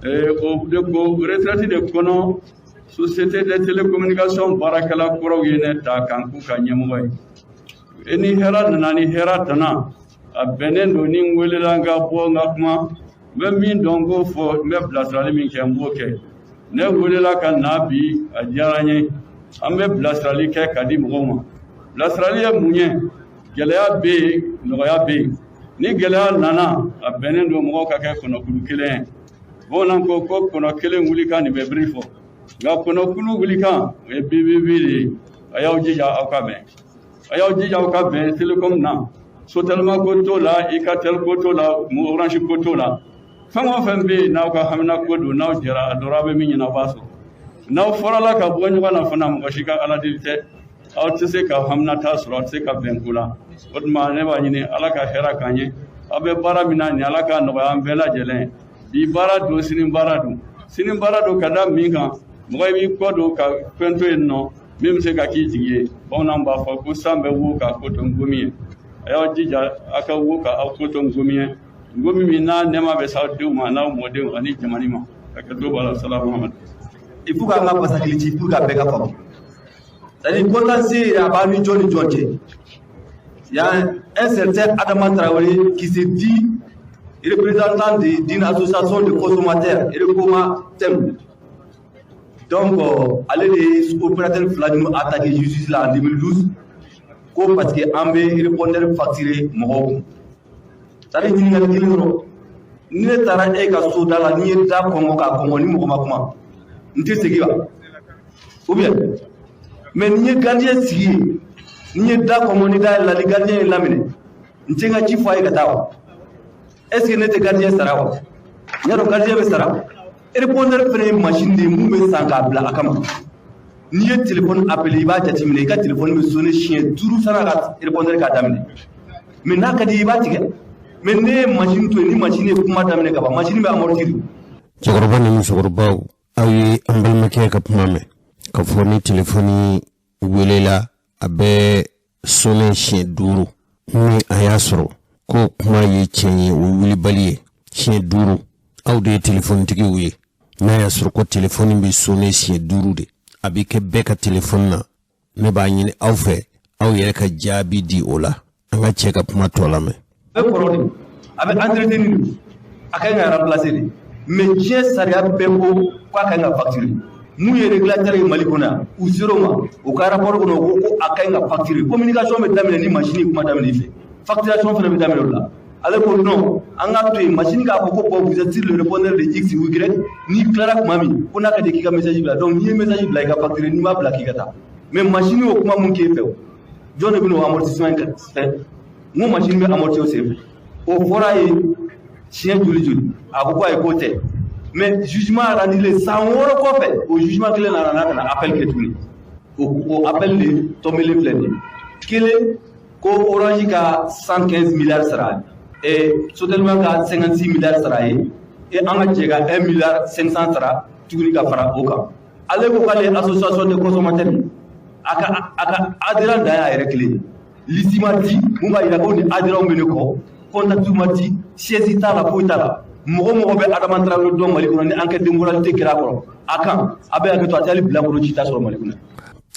O de ko retraite de kɔnɔ, société de télécommunication baarakɛla kɔrɔw ye ne ta k'an k'u ka ɲɛmɔgɔ ye. Ni hɛrɛ nana, ni hɛrɛ tana, a bɛnnen don ni n welela n ka bɔ n ka kuma. N bɛ min dɔn, n k'o fɔ, n bɛ bilasirali min kɛ, n b'o kɛ. Ne welela ka na bi, a diyara n ye. An bɛ bilasirali kɛ ka di mɔgɔw ma. Bilasirali ye mun ye? Gɛlɛya bɛ yen, nɔgɔya bɛ yen. Ni gɛlɛya nana, a bɛnnen don mɔgɔw ka kɛ kɔnɔkulu kelen ye. Bamananw ko ko kɔnɔ kelen wuli kan nin bɛ biri fɔ, nka kɔnɔkulu wuli kan, o ye bibibi de ye. A y'aw jija aw ka bɛn, a y'aw jija aw ka bɛn télécom na. Sotelma ko t'o la, Ikatel ko t'o la, Orange ko t'o la. Fɛn o fɛn bɛ yen n'aw ka hamina ko don, n'aw jɛra a dɔrɔn, aw bɛ min ɲini, aw b'a sɔrɔ. N'aw farala ka bɔ ɲɔgɔn na fana, mɔgɔ si ka ala deli tɛ, aw tɛ se ka hamina ta sɔrɔ, aw tɛ se ka bɛn ko la. O tuma ne b'a ɲini Ala ka hɛrɛ k'an ye. Aw bɛ baara min na nin, Ala k'a nɔgɔya an bɛɛ lajɛlen. Bi baara don, sini baara don, sini baara don ka da min kan, mɔgɔ i b'i kɔ don ka fɛn to yen nɔ min bɛ se ka k'i jigi ye. Bamananw b'a fɔ ko san bɛ wo ka ko to ngomi ye. A y'aw jija aw ka wo ka aw ko to ngomi ye, ngomi min n'a nɛɛma bɛ s'aw denw ma, n'aw mɔdenw ani jamana ma. Hakɛto b'a la. Salamu alaikum. Il faut k'an ka fasakili ci pour que a bɛɛ ka faamu. C'est-à-dire contentieux a b'an ni jɔn ni jɔn cɛ? Il y a un certain Adama Traoré qui se dit représentant d'une association de consommateurs, Recomatem. Donc, ale de ye opérateur fila ninnu attaqué justice la en 2012 ko parce que an bɛ répondeur facturer mɔgɔw kun. C'est-à-dire ɲininkali kelen dɔrɔn, ni ne taara e ka so da la, n'i ye da kɔngɔ k'a kɔngɔ, ni mɔgɔ ma kuma, n tɛ segin wa? Ou bien, mais ni ye gardien sigi yen, ni ye da kɔngɔ, ni da yɛlɛla, ni gardien ye laminɛ, n tɛ n ka ci fɔ a ye ka taa wa? Est ce que ne tɛ gardien sara wa? N y'a dɔn gardien bɛ sara. Répondeur fana ye machine de ye mun bɛ san k'a bila a kama. N'i ye téléphone appelé, i b'a jateminɛ, i ka téléphone bɛ sonner siɲɛ 5 san'a ka répondeur k'a daminɛ. Mais n'a ka di i ye, i b'a tigɛ. Mais ne ye machine to yen, ni machine ye kuma daminɛ ka ban, machine bɛ amortir. Cɛkɔrɔba ni musokɔrɔbaw, aw ye an balimakɛ ka kuma mɛn k'a fɔ ni telefɔni welela, a bɛ sonner siɲɛ 5. Ni a y'a sɔrɔ ko kuma ye tiɲɛ ye, o ye wulibali ye. Siɲɛ 5, aw de ye telefɔnitigiw ye. N'a y'a sɔrɔ ko telefɔni bɛ sonner siɲɛ 5 de, a bɛ kɛ bɛɛ ka telefɔni na. Ne b'a ɲini aw fɛ, aw yɛrɛ ka jaabi di o la. An ka cɛ ka kuma tɔ lamɛn. A bɛ kɔrɔ de, a bɛ entretenir de, a ka ɲi ka remplacer de. Mais diɲɛ sariya bɛɛ ko k'a ka ɲi ka facturer. Mun ye régulateur ye Mali kɔnɔ yan, u ser'o ma, u ka rapport kɔnɔ, u ko ko a ka ɲi ka facturer. Communication bɛ daminɛ ni machine ye kuma daminɛ i fɛ, facturation fana bɛ daminɛ o la. Ale ko non, an k'a to yen, machine k'a fɔ ko bon, vous êtes sur le répondeur de X ou Y, n'i tilara tuma min, ko n'a ka di k'i ka message bila. Donc n'i ye message bila, i ka facturer, n'i m'a bila, k'i ka taa. Mais machine y'o kuma mun k'e fɛ, o jɔn de bɛ n'o amortissement in kɛ? N ko machine bɛ amortir o senfɛ. O fɔra ye siɲɛ joli joli, a ko ko ayi, k'o tɛ. Mais jugement rendu san 6 kɔfɛ, o jugement kelen nana n'a ka na appel kɛ tuguni. O appel de tɔnbelen filɛ nin ye. Kelen ko Orange ka 115 milliards sara ye, Sotelma ka 56 milliards sara ye, et an ka jɛ ka 1 milliard 500 sara tuguni ka fara o kan. Ale ko k'ale ye association de consommateurs ye, a ka adhérent dan y'a yɛrɛ kelen ye. Liste ma di mun b'a yira ko ni adhérent bɛ ne kɔ, contact ma di, siège t'a la, foyi t'a la. Mɔgɔ mɔgɔ bɛ Adama Traoré dɔn Mali kɔnɔ, ni enquête de moralité kɛra a kɔrɔ, a kan a bɛ hakɛ to, a tɛ hali bilakoro ci t'a sɔrɔ Mali kɔnɔ.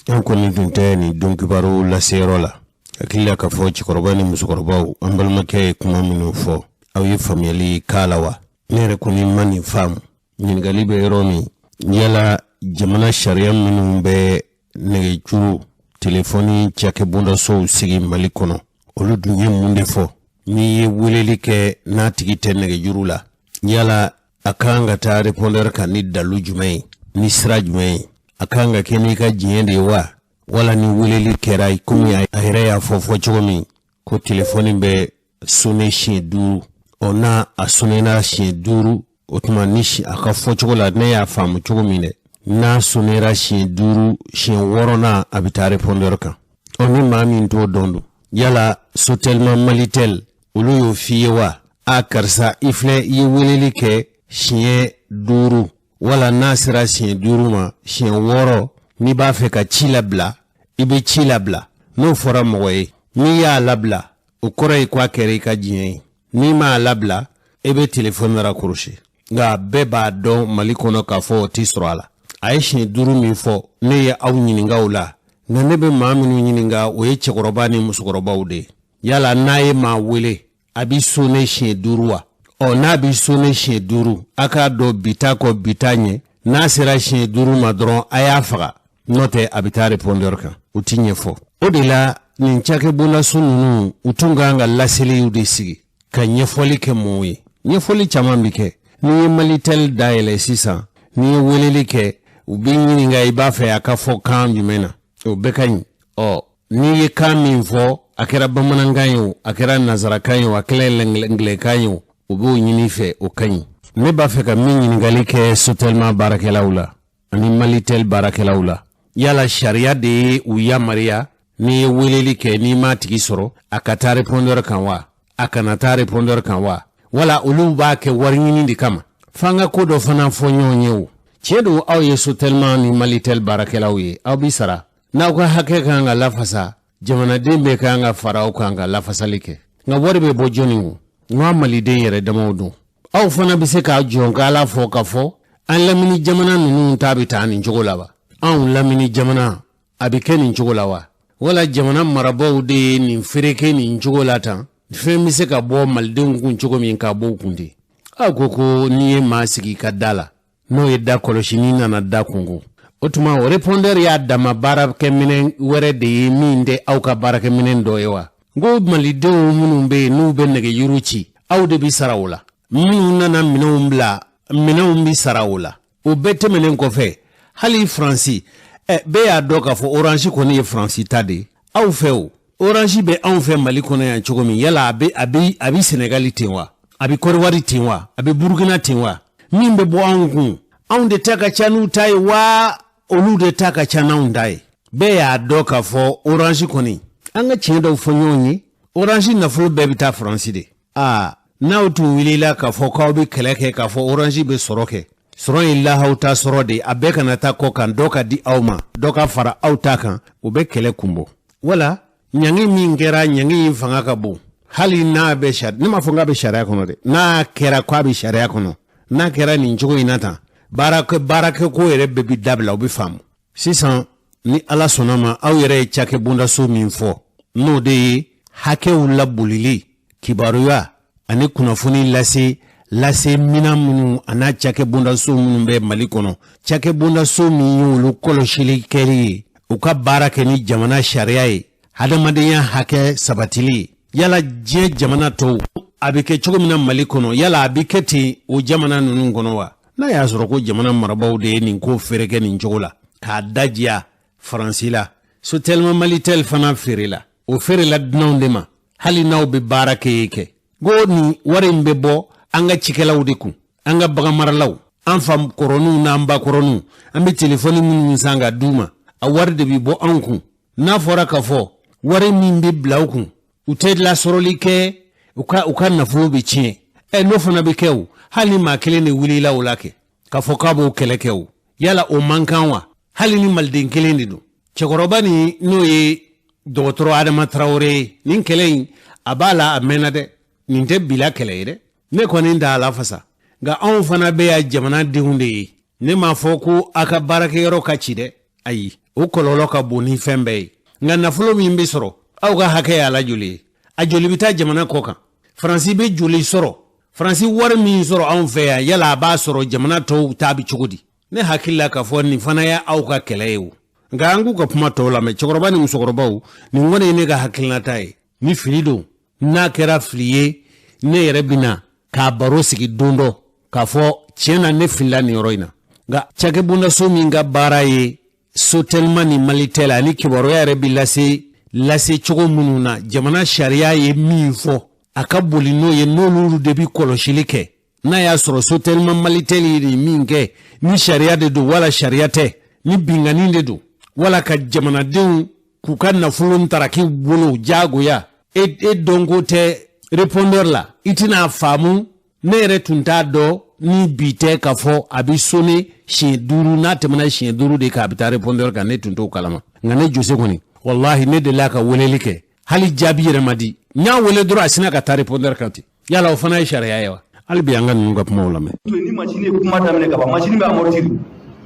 An kɔni tun tɛ nin don kibaru laseyɔrɔ la. Hakili la k'a fɔ cɛkɔrɔba ni musokɔrɔbaw, an balimakɛ ye kuma minnu fɔ, aw ye faamuyali k'a la wa? Ne yɛrɛ kɔni ma nin faamu. Ɲininkali bɛ yɔrɔ min, yala jamana sariya minnu bɛ nɛgɛjuru telefɔni cakɛbondasow sigi Mali kɔnɔ, olu dun ye mun de fɔ? N'i ye weleli kɛ, n'a tigi tɛ nɛgɛjuru la, yala a kan ka taa répondeur kan ni dalu jumɛn ye, ni sira jumɛn ye? A kan ka kɛ n'i ka diɲɛ de ye wa, wala ni weleli kɛra, komi a yɛrɛ y'a fɔ fɔ cogo min ko telefɔni bɛ sonner siɲɛ 5? Ɔ, n'a a sonnera siɲɛ 5, o tuma ni a ka fɔ cogo la, ne y'a faamu cogo min dɛ, n'a sonnera siɲɛ 5, siɲɛ 6nan a bɛ taa répondeur kan. Ɔ, ni maa min t'o dɔn dun, yala Sotelma, Malitel, olu y'o f'i ye wa? A karisa, i filɛ, i ye weleli kɛ siɲɛ 5, wala n'a sera siɲɛ 5 ma, siɲɛ 6, n'i b'a fɛ ka ci labila, i bɛ ci labila. N'o fɔra mɔgɔ ye, n'i y'a labila, o kɔrɔ ye ko a kɛra i ka diɲɛ ye. N'i m'a labila, e bɛ telefɔni raccrocher. Nka bɛɛ b'a dɔn Mali kɔnɔ k'a fɔ o tɛ sɔrɔ a la. A ye siɲɛ 5 min fɔ, ne ye aw ɲininka o la. Nka ne bɛ maa minnu ɲininka, o ye cɛkɔrɔba ni musokɔrɔbaw de ye. Yala n'a ye maa wele, a bɛ sonner siɲɛ 5 wa? Ɔ, n'a bɛ sonner siɲɛ 5, a k'a dɔn bi ta kɔ bi ta ɲɛ, n'a sera siɲɛ 5 ma dɔrɔn, a y'a faga, n'o tɛ a bɛ taa répondeur kan. U ti ɲɛfɔ. O de la nin cakɛbondaso ninnu, u tun kan ka laseliw de sigi ka ɲɛfɔli kɛ mɔgɔw ye. Ɲɛfɔli caman bɛ kɛ. N'i ye Malitel dayɛlɛ sisan, n'i ye weleli kɛ, u b'i ɲininka i b'a fɛ a ka fɔ kan jumɛn na. O bɛɛ ka ɲi. Ɔ, n'i ye kan min fɔ, A kɛra bamanankan ye o, a kɛra nansarakan ye o, a kɛra angilɛkan ye o, u b'o ɲini i fɛ, o ka ɲi. Ne b'a fɛ ka min ɲininkali kɛ Sotelma baarakɛlaw la ani Malitel baarakɛlaw la, yala sariya de ye u yamaruya n'i ye weleli kɛ n'i m'a tigi sɔrɔ a ka taa répondeur kan wa, a kana taa répondeur kan wa, wala olu b'a kɛ wari ɲini de kama? F'an ka ko dɔ fana fɔ ɲɔgɔn ye o. Tiɲɛ don, aw ye Sotelma ni Malitel baarakɛlaw ye, aw bi sara. N'aw ka hakɛ kan ka lafasa, jamanaden bɛɛ kan ka fara aw kan ka lafasali kɛ. Nka wari bɛ bɔ jɔnni kun? N ko an maliden yɛrɛ damaw don. Aw fana bɛ se k'a jɔ k'ala fɔ k'a fɔ an lamini jamana ninnu ta bɛ taa nin cogo la wa? Anw lamini jamana a bɛ kɛ nin cogo la wa? Wala jamana marabaaw de ye nin fereke nin cogo la tan? Fɛn bɛ se ka bɔ malidenw kun cogo min k'a bɔ u kun ten? Aw ko ko n'i ye maa sigi i ka da la, n'o ye da kɔlɔsi, n'i nana da kunko, o tuma o répondeur y'a dama baarakɛminɛn wɛrɛ de ye min tɛ aw ka baarakɛminɛn dɔ ye wa? N ko malidenw minnu bɛ yen n'u bɛ nɛgɛjuru ci, aw de bɛ sara o la. Minnu nana minɛnw bila, minɛnw bɛ sara o la. O bɛɛ tɛmɛnen kɔfɛ, hali Faransi, ɛ bɛɛ y'a dɔn k'a fɔ Orange kɔni ye Faransi ta de ye. Aw fɛ o Orange bɛ anw fɛ Mali kɔnɔ yan cogo min, yala a bɛ Senegali ten wa? A bɛ Kɔdiwari ten wa? A bɛ Burukina ten wa? Min bɛ bɔ anw kun, anw de ta ka ca n'u ta ye wa, olu de ta ka ca n'anw ta ye? Bɛɛ y'a dɔn k'a fɔ Orange kɔni, an ka tiɲɛ dɔw fɔ ɲɔgɔn ye, Orange nafolo bɛɛ bɛ taa Faransi de. Aa, n'aw tun wulila k'a fɔ k'aw bɛ kɛlɛ kɛ k'a fɔ Orange bɛ sɔrɔ kɛ, sɔrɔ ye lahaw ta sɔrɔ de, a bɛɛ kana taa kɔ kan, dɔ ka di aw ma, dɔ ka fara aw ta kan, o bɛ kɛlɛ kun bɔ. Wala ɲangi min kɛra, ɲangi in fanga ka bon. Hali n'a bɛ sariya, ne m'a fɔ k'a bɛ sariya kɔnɔ dɛ, n'a kɛra k'a bɛ sariya kɔnɔ, n'a kɛra nin cogo in na tan, baarakɛko yɛrɛ bɛɛ bɛ dabila, o bɛ faamu. Sisan, ni Ala sɔnna ma, aw yɛrɛ ye cakɛ bondaso min fɔ, n'o de ye hakɛw labolili, kibaruya ani kunnafoni lase minan minnu a n'a cakɛ bondaso minnu bɛ Mali kɔnɔ, cakɛ bondaso min y'olu kɔlɔsili kɛli ye, u ka baara kɛ ni jamana sariya ye, hadamadenya hakɛ sabatili ye. Yala diɲɛ jamana tɔw a bɛ kɛ cogo min na Mali kɔnɔ, yala a bɛ kɛ ten o jamana ninnu kɔnɔ wa? N'a y'a sɔrɔ ko jamana marabaaw de ye nin ko feere kɛ nin cogo la k'a dajiya Faransi la, Sotelma Malitel fana feere la, o feerela dunanw de ma. Hali n'aw bɛ baara kɛ ye kɛ ko nin wari in bɛ bɔ an ka cikɛlaw de kun, an ka baganmaralaw, an fa kɔrɔninw n'an ba kɔrɔninw, an bɛ telefɔni minnu san ka d'u ma, a wari de bɛ bɔ anw kun. N'a fɔra k'a fɔ wari min bɛ bila u kun, u tɛ lasɔrɔli kɛ, u ka nafolo bɛ tiɲɛ. Ɛ, n'o fana bɛ kɛ o, hali ni maa kelen de wulila o la kɛ k'a fɔ k'a b'o kɛlɛ kɛ o, yala o man kan wa? Hali ni maliden kelen de don. Cɛkɔrɔba nin, n'o ye dɔgɔtɔrɔ Adama Tarawele ye, nin kɛlɛ in a b'a la a mɛnna dɛ. Nin tɛ bila kɛlɛ ye dɛ. Ne kɔni t'a la fasa, nka anw fana bɛ yan jamanadenw de ye. Ne m'a fɔ ko a ka baarakɛyɔrɔ ka ci dɛ, ayi, o kɔlɔlɔ ka bon ni fɛn bɛɛ ye. Nka nafolo min bɛ sɔrɔ, aw ka hakɛ y'a la joli ye? A joli bɛ taa jamana kɔ kan? Faransi bɛ joli sɔrɔ? Faransi wari min sɔrɔ anw fɛ yan, yala a b'a sɔrɔ jamana tɔw ta bɛ cogo di? Ne hakili la k'a fɔ nin fana ye aw ka kɛlɛ ye o. Nka an k'u ka kuma tɔw lamɛn. Cɛkɔrɔba ni musokɔrɔbaw, nin kɔni ye ne ka hakilinata ye. Ni fili don, n'a kɛra fili ye, ne yɛrɛ bɛ na k'a baro sigi don dɔ k'a fɔ tiɲɛ na ne filila nin yɔrɔ in na. Nka cakɛbondaso min ka baara ye Sotelma ni Malitel ani kibaruya yɛrɛ bɛ lase cogo minnu na, jamana sariya ye min fɔ, a ka boli n'o ye, n'olu de bɛ kɔlɔsili kɛ, n'a y'a sɔrɔ Sotelma Malitel ye nin min kɛ, ni sariya de don wala sariya tɛ, ni binkanni de don wala ka jamanadenw k'u ka nafolo taraki bolo diyagoya. E dɔnko tɛ répondeur la, i tɛna faamu. Ne yɛrɛ tun t'a dɔn ni bi tɛ k'a fɔ a bɛ sonné siɲɛ 5, n'a tɛmɛna siɲɛ 5 de kan, a bɛ taa répondeur kan. Ne tun t'o kalama. Nka ne Jose kɔni, walahi, ne delila ka weleli kɛ, hali jaabi yɛrɛ ma di. N y'a wele dɔrɔn, a sinna ka taa répondeur kan ten. Yala o fana ye sariya ye wa? Hali bi an ka ninnu ka kumaw lamɛn. Ni machine ye kuma daminɛ ka ban, machine bɛ amortir,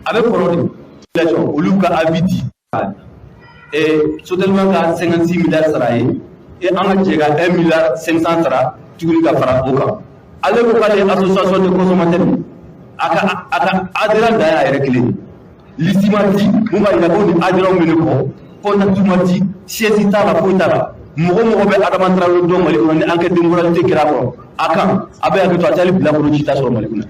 a bɛ kɔrɔ de, olu ka avis di. Sotelma ka 56 milliards sara ye, et an ka jɛ ka 1 milliard 500 sara tuguni ka fara o kan. Ale ko k'ale ye association de consommateurs, a ka adhérent dan y'a yɛrɛ kelen ye. Liste ma di mun b'a yira ko ni adhérent bɛ ne kɔ, contact ma di, siège t'a la, foyi t'a la. Mɔgɔ mɔgɔ bɛ Adama Traoré dɔn Mali kɔnɔ, ni enquête de moralité kɛra a kɔrɔ a kan, a bɛ hakɛ to, a tɛ hali bilakoro ci t'a sɔrɔ Mali kɔnɔ.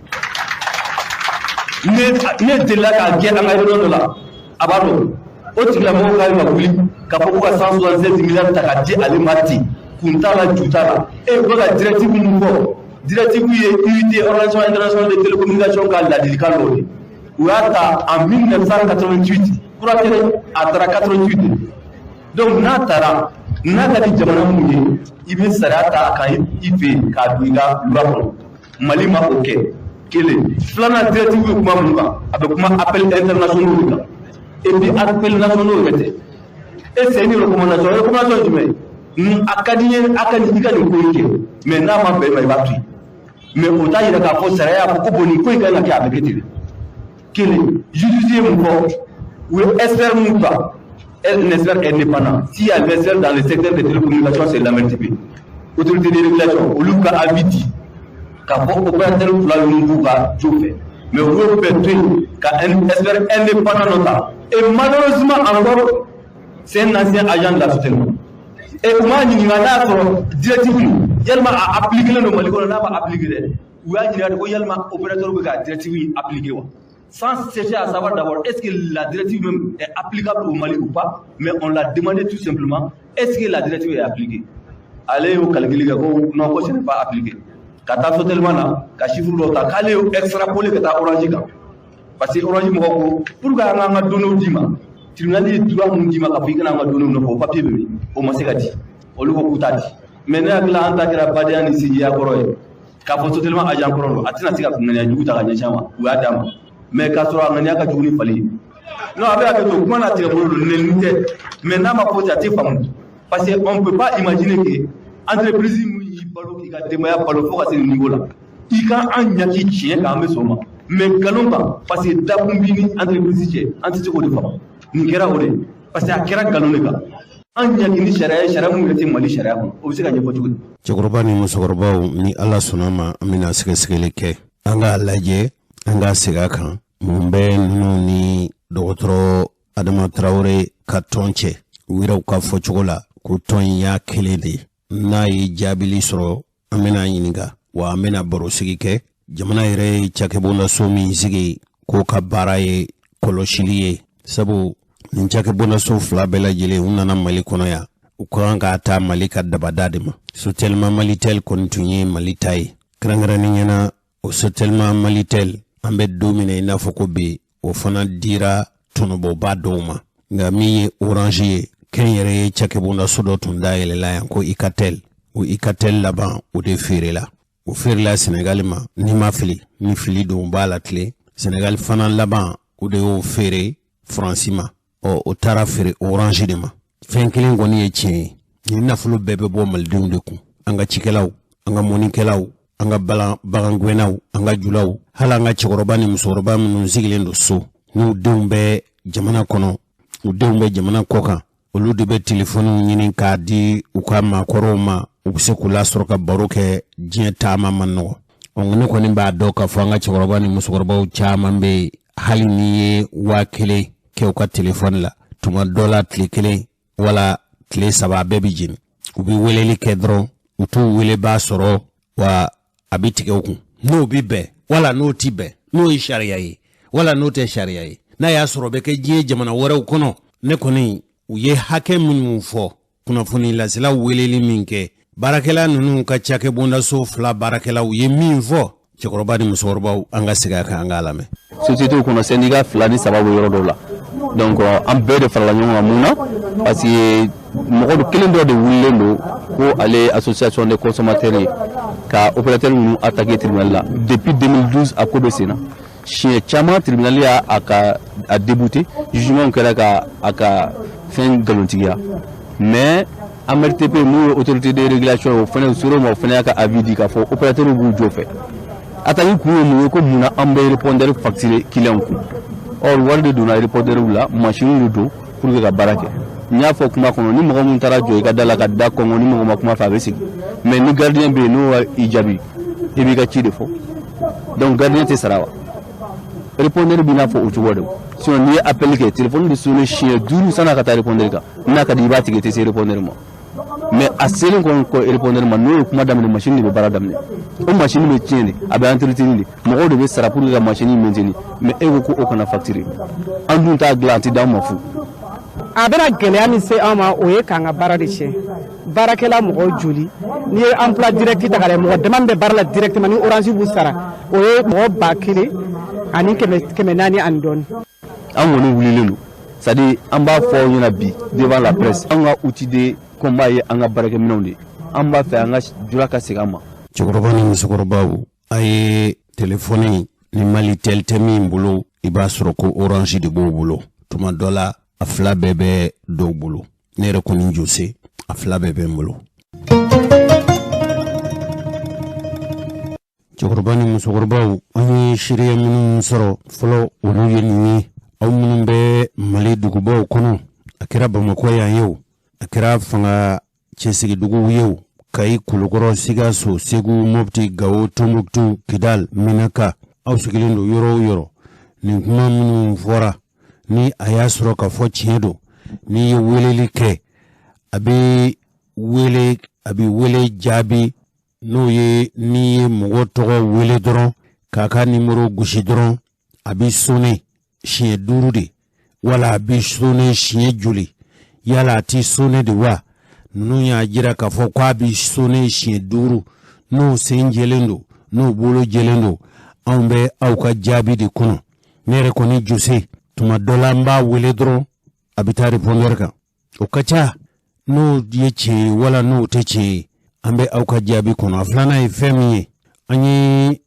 Ne delila k'a kɛ an ka réunion dɔ la, a b'a dɔn. O tigilamɔgɔ ka kan ka wuli k'a fɔ ko ka 176 milliards ta ka di ale ma ten, kun t'a la, ju t'a la. E bɛ ka directive mun fɔ, directive ye UIT, Organisation internationale de télécommunication, ka ladilikan dɔ de. U y'a ta en 1988, kura tɛ dɛ, a taara 88. Donc n'a taara, n'a ka di jamana mun ye, i bɛ sariya ta a kan i fɛ yen k'a don i ka loi kɔnɔ. Mali ma o kɛ. Kelen filanan, directive bɛ kuma mun kan? A bɛ kuma appel internationaux de kan. Et puis appel nationaux yɛrɛ tɛ. Et c'est une recommandation. Recommandation jumɛn ye? A ka di n ye, a ka nin, i ka nin ko in kɛ, mais n'a ma bɛn i ma, i b'a to yen. Mais o t'a yira k'a fɔ sariya y'a fɔ ko bon, nin ko in kan ka kɛ, a bɛ kɛ ten de. Kelen, justice ye mun fɔ? U ye expert mun ta, un expert indépendant. S'il y a l'expert dans le secteur des télécommunications, c'est l'AMRTP, autorité de régulation. Olu ka avis di k'a fɔ opérateur fila ninnu b'u ka jo fɛ, mais u y'o bɛɛ to yen ka un expert indépendant dɔ ta. Et malheureusement encore, c'est un ancien agent de la Sotelma. Et u m'a ɲininka n'a y'a sɔrɔ directive nin yalima a appliqué len don Mali kɔnɔ, n'a ma appliqué dɛ. U y'a ɲininka de ko yalima opérateur bɛ ka directive in appliqué wa, sans chercher à savoir d'abord est-ce que la directive même est applicable au Mali ou pas. Mais on l'a demandé tout simplement, est-ce que la directive est appliquée? Ale y'o calcul kɛ ko non, ko ce n'est pas appliqué. Ka taa Sotelma na ka chiffre dɔw ta k'ale y'o extrapoler ka taa Orange kan, parce que Orange mɔgɔw ko pour que an k'an ka données d'i ma, tribunal ye droit mun d'i ma k'a fɔ i kana an ka données nɔfɛ, o papier bɛ min? O ma se ka di. Olu ko k'u t'a di. Mais ne hakili la, an ta kɛra badenya ni sinjiya kɔrɔ ye k'a fɔ Sotelma agent kɔrɔ don, a tɛna se ka ŋaniya jugu ta ka ɲɛsin a ma. U y'a d'a ma, mais k'a sɔrɔ a ŋaniya ka jugu ni fali ye. Non, a bɛ hakɛ to kuma n'a tigɛ bolo don, nɛni tɛ, mais n'a ma fɔ ten, a tɛ faamu, parce que on peut pas imaginer que entreprise mun y'i balo, k'i ka denbaya balo fo ka se nin niveau la, i ka an ɲaki tiɲɛ kan, an bɛ sɔn o ma, mais nkalon kan, parce que dakun b'i ni entreprise cɛ, an tɛ se k'o de faamu. Nin kɛra o de ye, parce que a kɛra nkalon de kan. An ɲaki ni sariya ye, sariya mun yɛrɛ tɛ Mali sariya kɔnɔ, o bɛ se ka ɲɛfɔ cogo di? Cɛkɔrɔba ni musokɔrɔbaw, ni Ala sɔnna ma, an bɛna sɛgɛsɛgɛli kɛ, an k'a lajɛ, an k'a segin a kan, mun bɛ ninnu ni dɔgɔtɔrɔ Adama Tarawele ka tɔn cɛ. U yɛrɛw ka fɔcogo la ko tɔn in y'a kelen de ye. N'a ye jaabili sɔrɔ, an bɛna ɲininka wa, an bɛna barosigi kɛ. Jamana yɛrɛ ye cakɛbondaso min sigi k'o ka baara ye kɔlɔsili ye, sabu nin cakɛbondaso fila bɛɛ lajɛlen, u nana Mali kɔnɔ yan, u ka kan k'a ta Mali ka dabada de ma. Sotelma, Malitel kɔni tun ye Mali ta ye kɛrɛnkɛrɛnnen ɲɛna. O Sotelma, Malitel, an bɛ don min na i n'a fɔ ko bi, o fana dira tɔnɔbɔba dɔw ma. Nka min ye Orange ye, kɛnyɛrɛ ye cakɛbondaso dɔ tun dayɛlɛla yan ko Ikatel. O Ikatel laban, o de feerela, o feerela Senegali ma, ni ma fili, ni fili don b'a la tile. Senegali fana laban, o de y'o feere Faransi ma. Ɔ, o taara feere Orange de ma. Fɛn kelen kɔni ye tiɲɛ ye, nin nafolo bɛɛ bɛ bɔ malidenw de kun, an ka cikɛlaw, an ka mɔnikɛlaw, an ka bagangɛnnaw, an ka julaw, hali an ka cɛkɔrɔba ni musokɔrɔba minnu sigilen don so, n'u denw bɛ jamana kɔnɔ, u denw bɛ jamana kɔ kan, olu de bɛ telefɔniw ɲini k'a di u ka maakɔrɔw ma, u bɛ se k'u lasɔrɔ ka baro kɛ. Diɲɛ taama man nɔgɔ. Ɔ, ne kɔni b'a dɔn k'a fɔ an ka cɛkɔrɔba ni musokɔrɔbaw caman bɛ yen, hali n'i ye 1000 kɛ u ka telefɔni la, tuma dɔ la tile kelen wala tile 3, a bɛɛ bɛ jeni. U bɛ weleli kɛ dɔrɔn, u t'u welebaa sɔrɔ, wa a bɛ tigɛ u kun. N'o bɛ bɛn wala n'o ti bɛn, n'o ye sariya ye wala n'o tɛ sariya ye, n'a y'a sɔrɔ bɛ kɛ diɲɛ jamana wɛrɛw kɔnɔ. Ne kɔni, u ye hakɛ minnu fɔ, kunnafoni laselaw weleli min kɛ, baarakɛla ninnu ka cakɛbondaso fila baarakɛlaw ye min fɔ, cɛkɔrɔba ni musokɔrɔbaw, an ka segin a kan, an k'a lamɛn. Société kɔnɔ, syndicat fila ni saba bɛ yɔrɔ dɔw la. Donc an bɛɛ de farala ɲɔgɔn kan. Mun na? Parce que mɔgɔ dɔ kelen dɔ de wulilen don ko ale association des consommateurs ye, ka opérateur ninnu attaquer tribunal la. Depuis 2012, a ko bɛ sen na. Siɲɛ caman, tribunal y'a a ka a débouté, jugement kɛra ka a ka fɛn nkalontigiya. Mais AMRTP, mun ye autorité de régulation ye, o fana ser'o ma, o fana y'a ka avis di k'a fɔ opérateur b'u jɔ fɛ. Attaque kun ye mun ye? Ko munna an bɛ répondeur facturer client kun? Or wari de donna répondeur la, machine de don pour que ka baara kɛ. N y'a fɔ kuma kɔnɔ, ni mɔgɔ min taara jɔ i ka da la ka da kɔngɔ, ni mɔgɔ ma kuma fɛ, a bɛ segin. Mais ni gardien bɛ yen, n'o y'i jaabi, i b'i ka ci de fɔ. Donc gardien tɛ sara wa? Répondeur b'i n'a fɔ o cogo de. Sinon n'i ye appel kɛ, téléphone bɛ sonner siɲɛ 5 san'a ka taa répondeur kan. N'a ka di, i b'a tigɛ, i tɛ se répondeur ma. Mais a selen kɔni kɔ répondeur ma, n'o ye kuma daminɛ, machine de bɛ baara daminɛ. O machine bɛ tiɲɛ de, a bɛ entretenir de, mɔgɔw de bɛ sara pour que ka machine maintenir. Mais e ko ko o kana facturer, an dun t'a dilan, a tɛ d'an ma fu. A bɛna gɛlɛya min se an ma, o ye k'an ka baara de tiɲɛ. Baarakɛla mɔgɔw joli, n'i ye emploi direct ta k'a lajɛ, mɔgɔ dama min bɛ baara la directement ni Orange b'u sara, o ye mɔgɔ 1400 ani dɔɔni. An kɔni wulilen don, c'est à dire an b'a fɔ aw ɲɛna bi devant la presse, an ka outil de combat ye an ka baarakɛminɛnw de ye. An b'a fɛ an ka jura ka segin an ma. Cɛkɔrɔba ni musokɔrɔbaw, a ye telefɔni ni Malitel tɛ min bolo, i b'a sɔrɔ ko Orange de b'o bolo. Tuma dɔ la, a fila bɛɛ bɛ dɔw bolo. Ne yɛrɛ kɔni Jose, a fila bɛɛ bɛ n bolo. Cɛkɔrɔba ni musokɔrɔbaw, an ye seereya minnu sɔrɔ fɔlɔ, olu ye nin ye. Aw minnu bɛ Mali dugubaw kɔnɔ, a kɛra Bamakɔ yan ye o, a kɛra fanga cɛsigiduguw ye o, Kayi, Kulukɔrɔ, Sikaso, Segu, Mopti, Gawo, Tombouctou, Kidal, Menaka, aw sigilen don yɔrɔ o yɔrɔ, nin kuma minnu fɔra, ni a y'a sɔrɔ k'a fɔ tiɲɛ don, n'i ye weleli kɛ, a bɛ wele, a bɛ wele jaabi, n'o ye n'i ye mɔgɔ tɔgɔ wele dɔrɔn k'a ka nimoro gosi dɔrɔn, a bɛ sonne siɲɛ 5 de, wala a bɛ sonne siɲɛ joli, yala a tɛ sonne de wa? Ninnu y'a jira k'a fɔ k'a bɛ sonne siɲɛ 5. N'o sen jɛlen don, n'o bolo jɛlen don, anw bɛ aw ka jaabi de kɔnɔ. Ne yɛrɛ kɔni Jose, tuma dɔ la n b'a wele dɔrɔn, a bɛ taa répondeur kan. O ka ca. N'o ye tiɲɛ ye wala n'o tɛ tiɲɛ ye, an bɛ aw ka jaabi kɔnɔ. A filanan ye fɛn min ye, an ye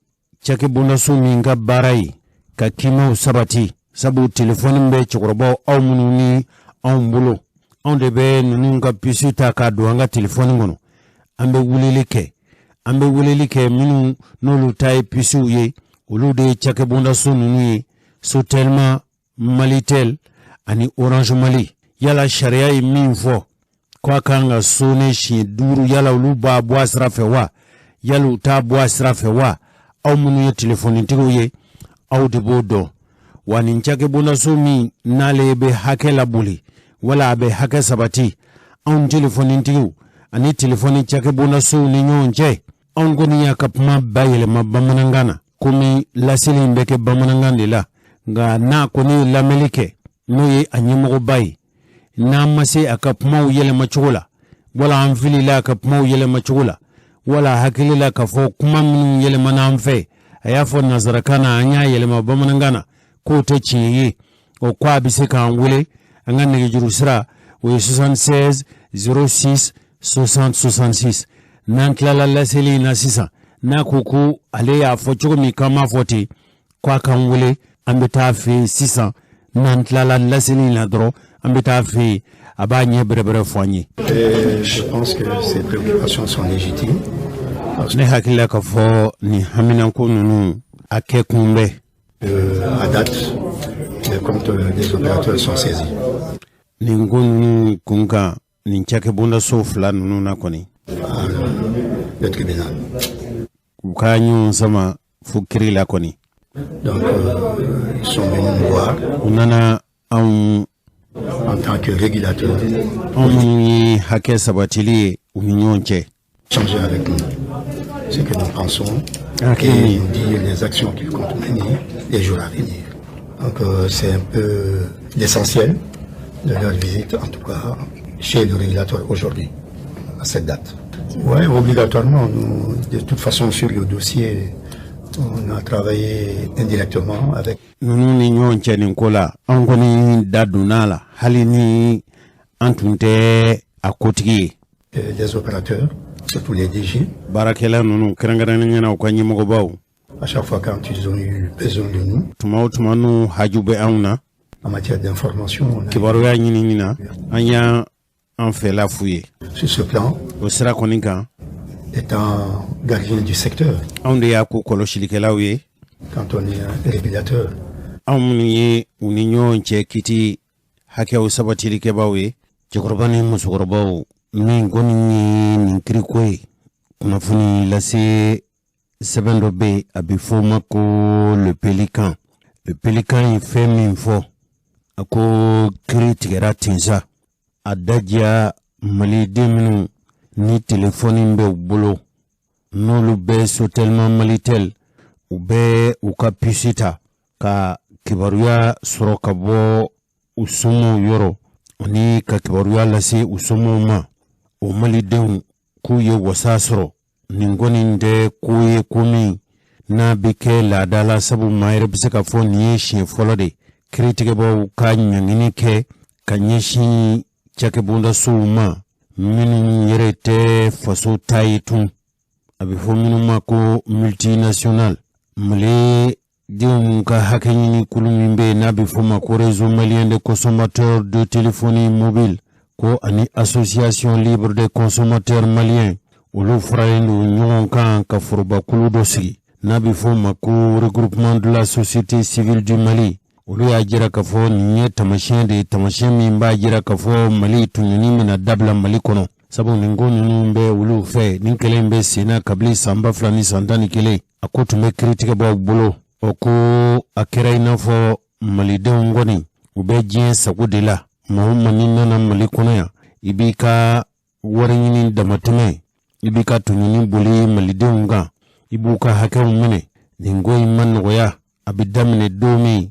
cakɛbondaso min ka baara ye ka kiimaw sabati, sabu telefɔni bɛ cɛkɔrɔbaw aw minnu ni anw bolo, anw de bɛ ninnu ka puce ta k'a don an ka telefɔni kɔnɔ. An bɛ weleli kɛ, an bɛ weleli kɛ minnu n'olu ta ye pucew ye, olu de ye cakɛbondaso ninnu ye, Sotelma, Malitel ani Orange Mali. Yala sariya ye min fɔ ko a kan ka sonne siɲɛ 5, yala olu b'a bɔ a sira fɛ wa, yala u t'a bɔ a sira fɛ wa? Aw minnu ye telefonitigiw ye, aw de b'o dɔn. Wa nin cakɛbondaso min n'ale bɛ hakɛ laboli wala a bɛ hakɛ sabati anw telefonitigiw ani telefɔni cakɛbondasow ni ɲɔgɔn cɛ, anw kɔni y'a ka kuma bayɛlɛma bamanankan na, komi laseli in bɛ kɛ bamanankan de la. Nka n'a kɔni ye lamɛnni kɛ, n'o ye a ɲɛmɔgɔba ye, n'an ma se a ka kumaw yɛlɛma cogo la, wala an filila a ka kumaw yɛlɛma cogo la, wala hakili la k'a fɔ kuma minnu yɛlɛmana an fɛ, a y'a fɔ nansarakan na, an y'a yɛlɛma bamanankan na, k'o tɛ tiɲɛ ye, o ko a bɛ se k'an wele. An ka nɛgɛjuru sira, o ye 76 06 60 66. N'an tilala laseli in na sisan, n'a ko ko ale y'a fɔ cogo min k'an m'a fɔ ten, ko a k'an wele, an bɛ taa fɛ yen sisan. N'an tilala laseli in na dɔrɔn, an bɛ taa fɛ yen, a b'a ɲɛ bɛrɛbɛrɛ fɔ an ye. Je pense que ces préoccupations sont légitimes. Ne hakili la k'a fɔ nin haminanko ninnu, a kɛ kun bɛ. À date, les comptes des opérateurs sont saisis. Nin ko ninnu kun kan, nin cakɛbondaso fila ninnu na kɔni, Le tribunal. u ka ɲɔgɔn sama fo kiri la kɔni. Donc, ils sont venus nous voir U nana anw en tant que régulateur, anw minnu ye hakɛ sabatili ye u ni ɲɔgɔn cɛ, échanger avec nous ce que nous pensons Ok. et nous dire les actions qu'ils comptent mener les jours à venir. Donc, c'est un peu l'essentiel de leur visite, en tout cas chez le régulateur aujourd'hui, à cette date. Oui, obligatoirement, nous, de toute façon, sur le dossier, on a travaillé indirectement avec ninnu ni ɲɔgɔn cɛ nin ko la. An kɔni da donna a la, hali ni an tun tɛ a kotigi ye. Les opérateurs, surtout les DG. Baarakɛla ninnu, kɛrɛnkɛrɛnnenya na u ka ɲɛmɔgɔbaw. À chaque fois quand ils ont eu besoin de nous, Tuma o tuma n'u haju bɛ anw na en matière d'information, on a kibaruya ɲinini na, an y'a an fɛla f'u ye. sur ce plan, O sira kɔni kan, étant gardien du secteur, anw de y'a ko kɔlɔsilikɛlaw ye, quand on est un régulateur, anw minnu ye u ni ɲɔgɔn cɛ kiti hakɛw sabatilikɛbaw ye. Cɛkɔrɔba ni musokɔrɔbaw, min kɔni ye nin kiriko ye, kunnafoni lase sɛbɛn dɔ bɛ yen, a bɛ fɔ o ma ko Le Pélican. Le Pélican ye fɛn min fɔ, a ko kiri tigɛra ten sa, a dajiya maliden minnu ni telefɔni bɛ u bolo, n'olu bɛ Sotelma, Malitel, u bɛ u ka puce ta ka kibaruya sɔrɔ ka bɔ u somɔgɔw yɔrɔ. ani ka kibaruya lase u somɔgɔw ma o malidenw k'u ye wasa sɔrɔ nin kɔni tɛ ko ye ko min n'a bɛ kɛ laada la sabu maa yɛrɛ bɛ se k'a fɔ nin ye siɲɛ fɔlɔ de kiritigɛbaw ka ɲangini kɛ ka ɲɛsin cakɛbondasow ma minnu yɛrɛ tɛ faso ta ye tun a bɛ fɔ minnu ma ko multinational mali denw ka hakɛ ɲini kulu min bɛ yen n'a bɛ f'o ma ko réseau malien des consommateurs de téléphonie mobile ko ani association libre des consommateurs maliens olu faralen don ɲɔgɔn kan ka forobakulu dɔ sigi n'a bɛ f'o ma ko regroupement de la société civile du Mali olu y'a jira k'a fɔ nin ye taamasiyɛn de ye taamasiyɛn min b'a jira k'a fɔ mali tɔɲɔni bɛna dabila mali kɔnɔ sabu nin ko ninnu bɛ olu fɛ nin kɛlɛ in bɛ sen na kabini san 2011 a ko tun bɛ kiritigɛbaw bolo o ko a kɛra i n'a fɔ malidenw kɔni u bɛ diɲɛ sago de la maa o maa n'i nana mali kɔnɔ yan i b'i ka wari ɲini damatɛmɛ i b'i ka tɔɲɔni boli malidenw kan i b'u ka hakɛw minɛ nin ko in ma nɔgɔya a bɛ daminɛ don min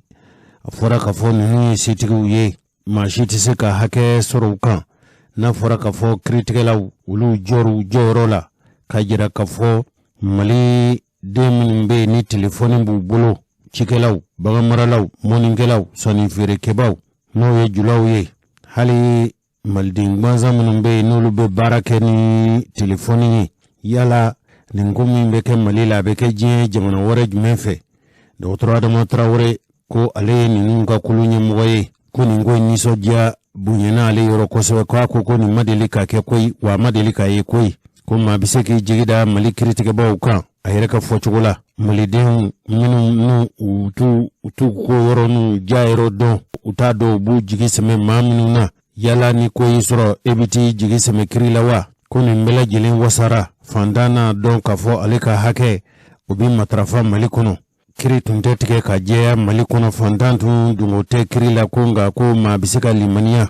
a fɔra k'a fɔ ninnu ye setigiw ye maa si tɛ se ka hakɛ sɔrɔ u kan n'a fɔra k'a fɔ kiritigɛlaw olu jɔr'u jɔyɔrɔ la k'a jira k'a fɔ mali den minnu bɛ yen ni telefɔni b'u bolo cikɛlaw baganmaralaw mɔnnikɛlaw sannifeerekɛbaw n'o ye julaw ye hali maliden gansan minnu bɛ yen n'olu bɛ baara kɛ ni telefɔni ye yala nin ko min bɛ kɛ mali la a bɛ kɛ diɲɛ jamana wɛrɛ jumɛn fɛ dɔgɔtɔrɔ adama tarawele ko ale ye ninnu ka kulu ɲɛmɔgɔ ye ko nin ko in nisɔndiya bonyana ale yɔrɔ kosɛbɛ ko a ko ko nin ma deli ka kɛ koyi wa a ma deli ka ye koyi ko maa bɛ se k'i jigi da mali kiritigɛbaw kan a yɛrɛ ka fɔcogo la malidenw minnu n'u u t'u ko yɔrɔ n'u ja yɔrɔ dɔn u t'a dɔn u b'u jigi sɛmɛ maa minnu na yala ni ko y'i sɔrɔ e bɛ t'i jigi sɛmɛ kiri la wa ko nin bɛɛ lajɛlen wasara fantan n'a dɔn k'a fɔ ale ka hakɛ o bɛ matarafa mali kɔnɔ kiri tun tɛ tigɛ ka jɛya mali kɔnɔ fantan tun dungo tɛ kiri la ko nka ko maa bɛ se ka limaniya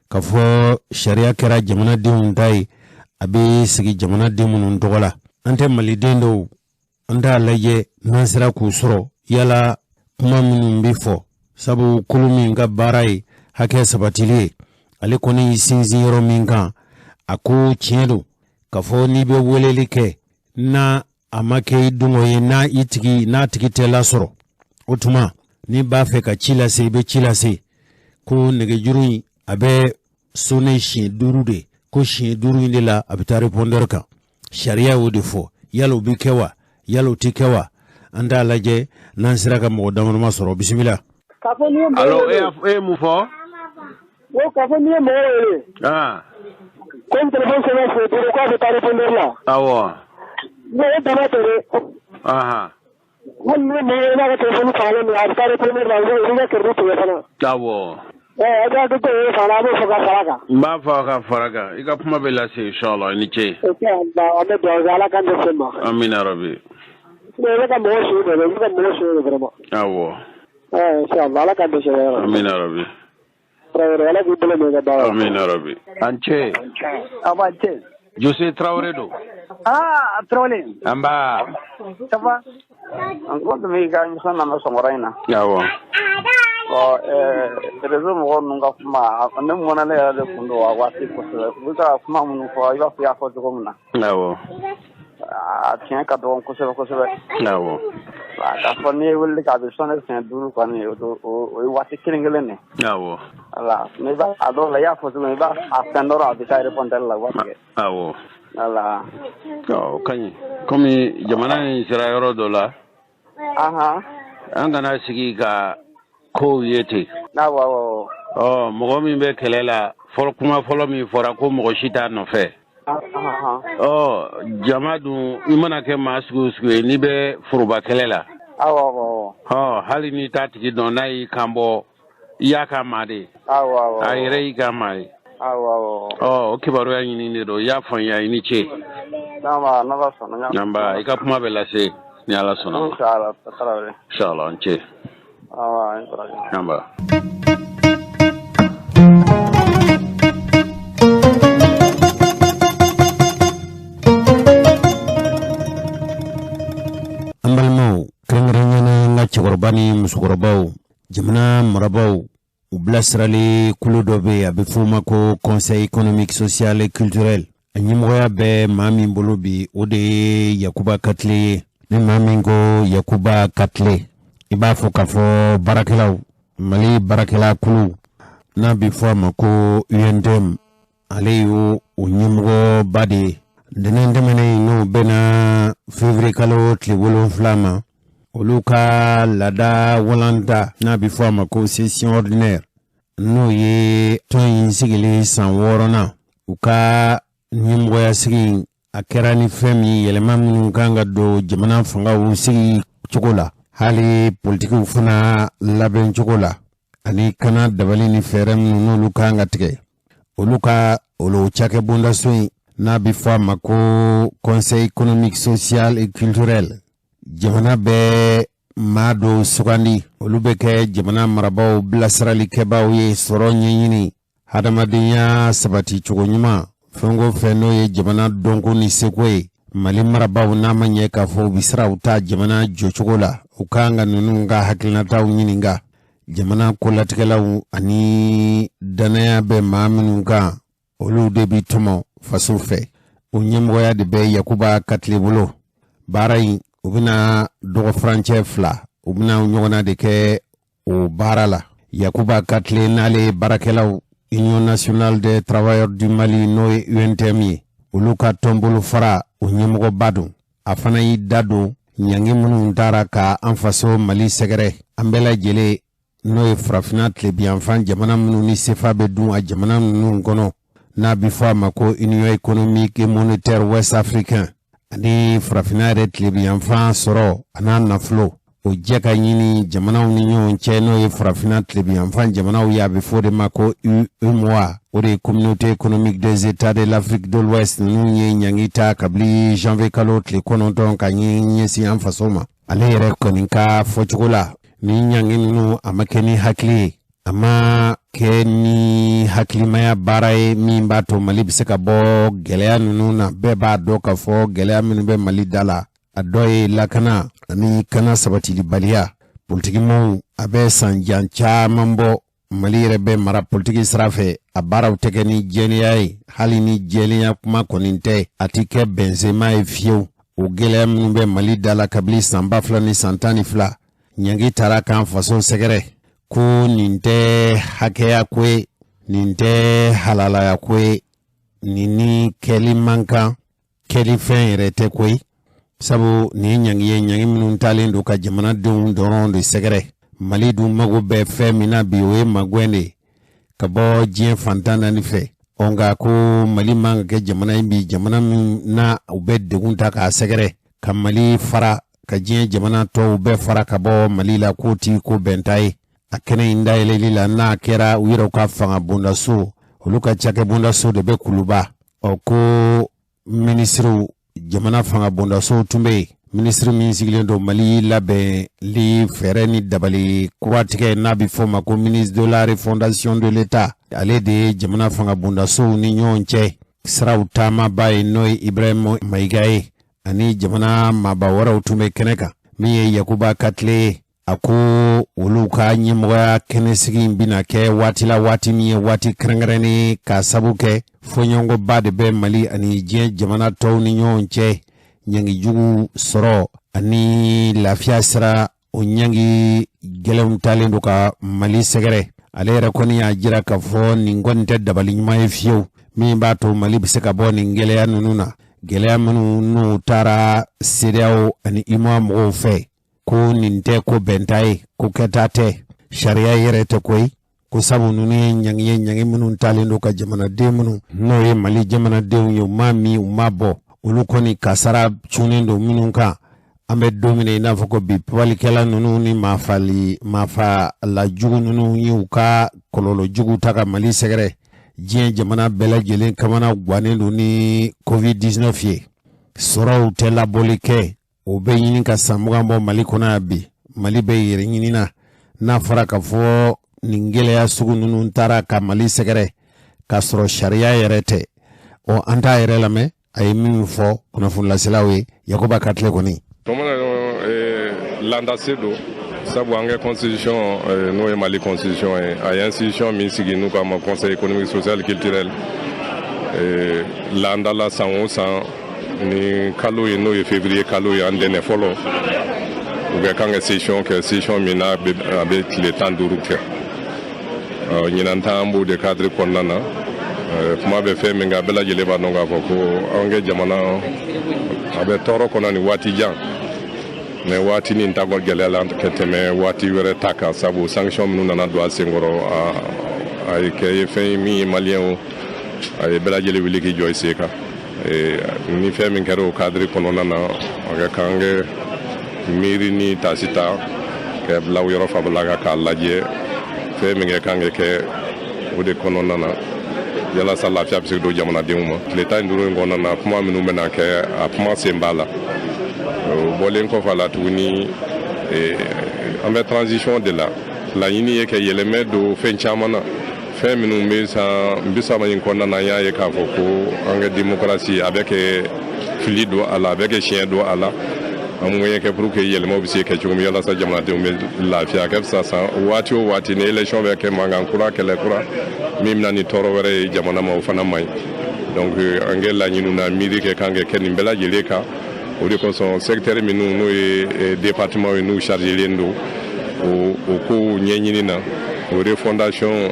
k'a fɔ sariya kɛra jamanadenw ta ye a bɛ sigi jamanaden minnu tɔgɔ la an tɛ maliden dɔw an t'a lajɛ n'an sera k'u sɔrɔ yala kuma minnu bɛ fɔ sabu kulu min ka baara ye hakɛ sabatili ye ale kɔni y'i sinsin yɔrɔ min kan a ko tiɲɛ don k'a fɔ n'i bɛ weleli kɛ n'a a ma kɛ i dungɔ ye n'a i tigi n'a tigi tɛ lasɔrɔ o tuma n'i b'a fɛ ka ci lase i bɛ ci lase ko nɛgɛjuru in a bɛ sonné siɲɛ duuru de ko siɲɛ duuru in de la a bɛ taa répondeur kan sariya y'o de fɔ yala o bɛ kɛ wa yala o tɛ kɛ wa an t'a lajɛ n'an sera ka mɔgɔ damadama sɔrɔ bisimila. Alo e ye mun fɔ? Ko k'a fɔ n'i ye mɔgɔ wele. Ko ni téléphone sonna siɲɛ duuru k'a bɛ taa répondeur la. Awɔ. Mais o dama tɛ dɛ. Hali n'i ye mɔgɔ wele n'a ka téléphone fagalen don a bɛ taa répondeur la u b'i ka crédit tigɛ fana. Awɔ. A bɛ hakili to o fana a b'o fɔ ka fara kan. N b'a fɔ ka fara kan i ka kuma bɛ lase inchallah i ni ce. Inchallah an bɛ dugawu kɛ Ala k'an bɛn fɛn ma. Amina rabi. I bɛ ka mɔgɔ su de i bɛ ka mɔgɔ su de vraiment. Awɔ. Inchallah Ala k'an bɛn sɛbɛ la. Amina rabi. Tarawele Ala k'i bolo mɛn i ka baara la. Amina rabi. An ce. A b'a ce. Jose Traoré don. Ah Traoré. An ba. Ça va? N ko tun b'i ka émission lamɛn sɔgɔmada in na. Awɔ. Bon réseau mɔgɔw ninnu ka kuma ne mɔnna ne yɛrɛ de kun don a waati kosɛbɛ u bɛ ka kuma minnu fɔ i b'a fɔ i y'a fɔ cogo min na. Awɔ. A tiɲɛ ka dɔgɔn kosɛbɛ kosɛbɛ. Awɔ. K'a fɔ n'i ye weleli kɛ a bɛ sonné siɲɛ duuru kɔni o ye waati kelen kelen de. Awɔ. Voilà n'i b'a a dɔw la i y'a fɔ cogo min i b'a a fɛn dɔrɔn a bɛ taa répondeur la u b'a tigɛ. Awɔ. Voilà. O ka ɲi komi jamana in sera yɔrɔ dɔ la. An kana sigi ka kow ye ten. Awɔ awɔ. Ɔ mɔgɔ min bɛ kɛlɛ la fɔlɔ kuma fɔlɔ min fɔra ko mɔgɔ si t'a nɔfɛ. Ɔ jama dun i mana kɛ maa sugu o sugu ye n'i bɛ foroba kɛlɛ la. Awɔ awɔ. Ɔ hali n'i t'a tigi dɔn n'a y'i kan bɔ i y'a ka maa de ye. Awɔ awɔ. A yɛrɛ y'i ka maa ye. Awɔ awɔ. Ɔ o kibaruya ɲini de don i y'a faamuya i ni ce. Nba n'Ala sɔnna. Nba i ka kuma bɛ lase ni Ala sɔnna. Inshallah Tarawele. Inshallah n ce. Awɔ i Nba. An balimaw kɛrɛnkɛrɛnnenya la an ka cɛkɔrɔba ni musokɔrɔbaw jamana marabaaw U bilasirali kulu dɔ bɛ yen, a bɛ f'o ma ko Conseil économique, social et culturel. A ɲɛmɔgɔya bɛ maa min bolo bi, o de ye Yakuba Katile ye. Ni maa min ko Yakuba Katile, i b'a fɔ k'a fɔ baarakɛlaw, Mali baarakɛla kulu n'a bɛ fɔ a ma ko UNTM, ale y'o o ɲɛmɔgɔba de ye. Ntɛnɛn tɛmɛnen, n'o bɛnna février kalo tile 7 ma, olu ka laada walanda n'a bɛ fɔ a ma ko session ordinaire, n'o ye tɔn in sigili san 6nan, u ka ɲɛmɔgɔya sigi, a kɛra ni fɛn min yɛlɛma minnu kan ka don jamana fangaw sigi cogo la, hali politikiw fana labɛn cogo la, ani kana dabali ni fɛɛrɛ minnu n'olu kan ka tigɛ. Olu ka olu cakɛ bondaso in n'a bɛ fɔ a ma ko Conseil économique, social et culturel, jamana bɛ maa dɔw sugandi, olu bɛ kɛ jamana marabaaw bilasiralikɛbaaw ye sɔrɔ ɲɛɲini, hadamadenya sabati cogo ɲuman, fɛn o fɛn n'o ye jamana dɔnko ni seko ye. Mali marabaaw, n'a ma ɲɛ k'a fɔ u bɛ siraw ta jamana jɔcogo la, u kan ka ninnu ka hakilinataw ɲininka. Jamana kolatigɛlaw ani danaya bɛ maa minnu kan, olu de bi tɔmɔ faso fɛ. O ɲɛmɔgɔya de bɛ Yakuba Katile bolo. Baara in, u bɛna dɔgɔ furancɛ 2, u bɛna ɲɔgɔnna de kɛ o baara la. Yakuba Katile, n'ale ye baarakɛlaw Union nationale des travailleurs du Mali, n'o ye UNTM ye, olu ka tɔnbolo fara o ɲɛmɔgɔba don. A fana y'i da don ɲangi minnu taara ka an faso Mali sɛgɛrɛ, an bɛɛ lajɛlen, n'o ye Farafinna tilebiyanfan jamana minnu ni sefa bɛ dun a jamana ninnu kɔnɔ, n'a bɛ fɔ a ma ko Union économique et monétaire ouest africain, ani Farafinna yɛrɛ tilebiyanfan sɔrɔ a n'a nafolo, o jɛ ka ɲini jamanaw ni ɲɔgɔn cɛ, n'o ye Farafinna tilebiyanfan jamanaw ye, a bɛ fɔ o de ma ko UEMOA, o de ye Communauté économique des États de l'Afrique de l'Ouest. Ninnu ye ɲangi ta kabini janvier kalo tile 9 ka ɲɛsin an faso ma. Ale yɛrɛ kɔni ka fɔcogo la, ni ɲangi ninnu, a ma kɛ ni hakili ye, a ma kɛ ni hakilimaya baara ye min b'a to Mali bɛ se ka bɔ gɛlɛya ninnu na. Bɛɛ b'a dɔn k'a fɔ gɛlɛya minnu bɛ Mali da la, a dɔ ye lakana ani kana sabatilibaliya. Politikimaw, a bɛ san jan caman bɔ, Mali yɛrɛ bɛ mara politiki sira fɛ, a baaraw tɛ kɛ ni jɛlenya ye. Hali ni jɛlenya kuma kɔni tɛ, a ti kɛ bɛnsenma ye fiyewu. O gɛlɛya minnu bɛ Mali da la kabini san 2012, ɲangi taara k'an faso sɛgɛrɛ, ko nin tɛ hakɛya ko ye, nin tɛ halalaya ko ye, nin ni kɛli man kan, kɛlifɛn yɛrɛ tɛ koyi, sabu nin ye ɲangi ye, ɲangi minnu talen don ka jamanadenw dɔrɔn de sɛgɛrɛ. Mali dun mago bɛ fɛn min na bi, o ye magɛn de ye ka bɔ diɲɛ fantan naani fɛ. Ɔ nka ko Mali man ka kɛ jamana ye bi, jamana min na u bɛ degun ta k'a sɛgɛrɛ, ka Mali fara ka diɲɛ jamana tɔw bɛɛ fara ka bɔ Mali la, k'o ti ko bɛnta ye. A kɛnɛ in dayɛlɛli la, n'a kɛra u yɛrɛw ka fanga bondaso, olu ka cakɛ bondaso de bɛ Kuluba. Ɔ ko minisiriw, jamana fanga bondasow tun bɛ yen, minisiri min sigilen don Mali labɛnli fɛɛrɛ ni dabali kuratigɛ, n'a bɛ fɔ o ma ko ministre de la refondation de l'État, ale de ye jamana fanga bondasow ni ɲɔgɔn cɛ siraw taamaba ye, n'o ye Ibrahim Mayiga ye, ani jamana maaba wɛrɛw tun bɛ kɛnɛ kan. Min ye Yakuba Katile ye, a ko olu ka ɲɛmɔgɔya kɛnɛsigi in bɛna kɛ waati la, waati min ye waati kɛrɛnkɛrɛnnen, k'a sabu kɛ fɔɲɔgɔnkɔba de bɛ Mali ani diɲɛ jamana tɔw ni ɲɔgɔn cɛ, ɲangi jugu sɔrɔ ani lafiya sira, o ɲangi gɛlɛnw talen don ka Mali sɛgɛrɛ. Ale yɛrɛ kɔni y'a jira k'a fɔ nin kɔni tɛ dabali ɲuman ye fiyewu min b'a to Mali bɛ se ka bɔ nin gɛlɛya ninnu na, gɛlɛya minnu n'u taara CEDEAO ani UEMOA mɔgɔw fɛ, ko nin tɛ ko bɛnta ye, ko kɛta tɛ, sariya yɛrɛ tɛ koyi, ko sabu ninnu ye ɲangi ye, ɲangi minnu talen don ka jamanaden minnu n'o ye Mali jamanadenw ye, u ma min, u ma bɔ, olu kɔni kasara cunnen don minnu kan. An bɛ don min na i n'a fɔ ko bi, palikɛla ninnu ni maafali maafala jugu ninnu y'u ka kɔlɔlɔ jugu ta ka Mali sɛgɛrɛ. Diɲɛ jamana bɛɛ lajɛlen kamana gannen don ni Covid-19 ye, sɔrɔw tɛ labɔli kɛ, o bɛ ɲini ka san 20 bɔ Mali kɔnɔ yan bi. Mali bɛ yɛrɛ ɲini na. N'a fɔra ka fɔ nin gɛlɛya sugu ninnu taara ka Mali sɛgɛrɛ k'a sɔrɔ sariya yɛrɛ tɛ, ɔ an t'a yɛrɛ lamɛn, a ye min fɔ kunnafonilaselaw ye, Yakuba Katile kɔni. Tɔmɔnɔ, landase don. Sabu an ka constitution, n'o ye Mali constitution ye, a ye institution min sigi n'u k'a ma Conseil économique, social, culturel, laadala san o san ni kalo ye, n'o ye février kalo ye, an dɛnɛ fɔlɔ, u bɛ kan ka session kɛ, session min n'a a bɛ tile 15 kɛ. Ɲinan ta, an b'o de cadre kɔnɔna na. Kuma bɛ fɛn min kan, bɛɛ lajɛlen b'a dɔn k'a fɔ ko an ka jamana a bɛ tɔɔrɔ kɔnɔ nin waati jan, mais waati nin ta gɛlɛya la ka tɛmɛ waati wɛrɛ ta kan, sabu sanction minnu nana don a senkɔrɔ, a ye kɛ ye fɛn ye min ye maliyɛnw, a ye bɛɛ lajɛlen wuli k'i jɔ i sen kan. Ni fɛn min kɛra o cadre kɔnɔna na, a ka kan kɛ miiri ni tasi ta ka bila yɔrɔ fabala kan k'a lajɛ fɛn min kɛ kan ka kɛ o de kɔnɔna na, yalasa lafiya bɛ se don jamanadenw ma. Tile 15 in kɔnɔna na, kuma minnu bɛna kɛ, a kuma sen b'a la. O bɔlen kɔfɛ a la tuguni, an bɛ transition de la. Laɲini ye ka yɛlɛmɛ don fɛn caman na, fɛn minnu bɛ san 30 in kɔnɔna na, an y'a ye k'a fɔ ko an ka démocratie a bɛ kɛ fili don a la, a bɛ kɛ siɲɛ don a la. An moyen kɛ pour que yɛlɛmaw bɛ se kɛ cogo min, yalasa jamanadenw bɛ lafiya. A kɛ fisa san waati o waati ni élection bɛ kɛ, mankan kura, kɛlɛ kura min bɛna ni tɔɔrɔ wɛrɛ ye jamana ma, o fana man ɲi. Donc an kɛ laɲiniw na miiri kɛ kan ka kɛ nin bɛɛ lajɛlen kan. O de kosɔn, secteur minnu n'o ye département ye, n'u chargelen don o kow ɲɛɲini na, o refondation,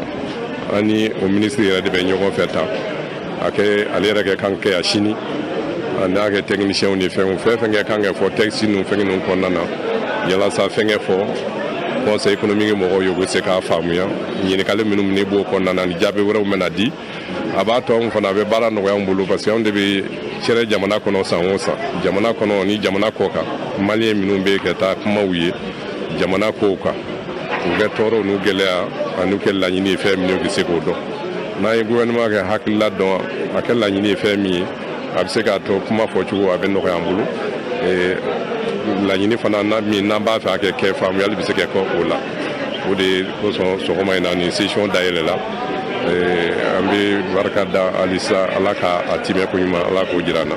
ani o ministre yɛrɛ de bɛ ɲɔgɔn fɛ tan, a kɛ ale yɛrɛ kɛ kan kɛ a sini, a n'a kɛ technicien ni fɛnw, fɛn fɛn kɛ kan kɛ fɔ texte ninnu, fɛn ninnu kɔnɔna na, yalasa fɛn kɛ fɔ Conseil économique mɔgɔw ye, u bɛ se k'a faamuya. Ɲininkali minnu ne b'o kɔnɔna na, ni jaabi wɛrɛw bɛna di, a b'a to anw fana a bɛ baara nɔgɔya anw bolo, parce que anw de bɛ cɛrɛ jamana kɔnɔ san o san, jamana kɔnɔ ni jamana kɔ kan, maliyɛn minnu bɛ ka taa kumaw ye jamana kow kan, u kɛ tɔɔrɔw n'u gɛlɛya ani kɛ laɲini ye fɛn minnu bɛ se k'o dɔn. N'an ye gouvernement kɛ hakilila dɔn, a kɛ laɲini ye fɛn min ye, a bɛ se k'a to kuma fɔcogo a bɛ nɔgɔya an bolo. Laɲini fana min n'an b'a fɛ a kɛ kɛ, faamuyali bɛ se ka kɛ o la. O de kosɔn, sɔgɔma in na, nin session dayɛlɛ la. An bɛ barika da halisa Ala ka a timɛ ko ɲuman, Ala k'o jira an na.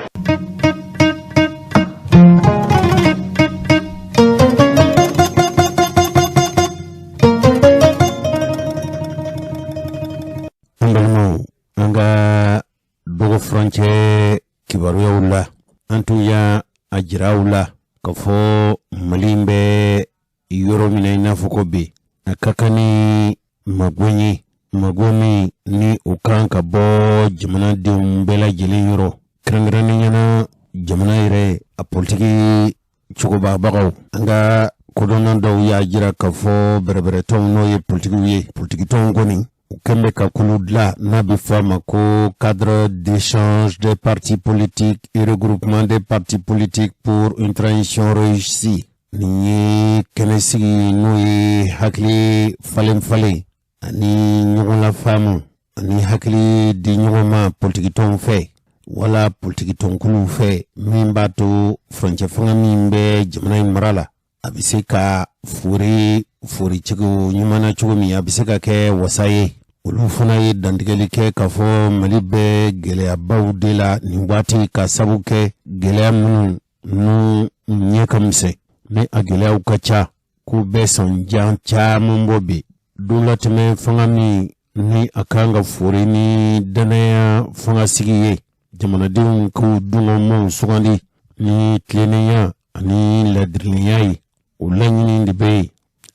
An balimaw, an ka dɔgɔ furancɛ kibaruyaw la, an tun y'a a jira aw la k'a fɔ Mali bɛ yɔrɔ min na, i n'a fɔ ko bi, a ka kan ni mago ye, mago min ni o kan ka bɔ jamanadenw bɛɛ lajɛlen yɔrɔ, kɛrɛnkɛrɛnnenya na jamana yɛrɛ a politiki cogobabagaw. An ka kodɔnna dɔw y'a jira k'a fɔ bɛrɛbɛrɛtɔnw, n'o ye politikiw ye, politikitɔnw kɔni, u kɛn bɛ ka kulu dilan n'a bɛ fɔ a ma ko Cadre d'échange des partis politiques et regroupement des partis politiques pour une transition réussie. Nin ye kɛnɛ sigi, n'o ye hakili falen falen ani ɲɔgɔn lafaamu ani hakili di ɲɔgɔn ma politikitɔnw fɛ wala politikitɔnkuluw fɛ, min b'a to furancɛ fanga min bɛ jamana in mara la, a bɛ se ka fori fori cogo ɲuman na cogo min, a bɛ se ka kɛ wasa ye. Olu fana ye dantigɛli kɛ k'a fɔ Mali bɛ gɛlɛyabaw de la nin waati, ka sabu kɛ gɛlɛya minnu n'u ɲɛ ka misɛn ni a gɛlɛyaw ka ca, k'u bɛ san jan caman bɔ bi. Don latɛmɛ fanga min ni a kan ka fori ni danaya fanga sigi ye, jamanadenw k'u dungɔmɔw sugandi ni tilennenya ani ladirinya ye, o laɲini de bɛ yen,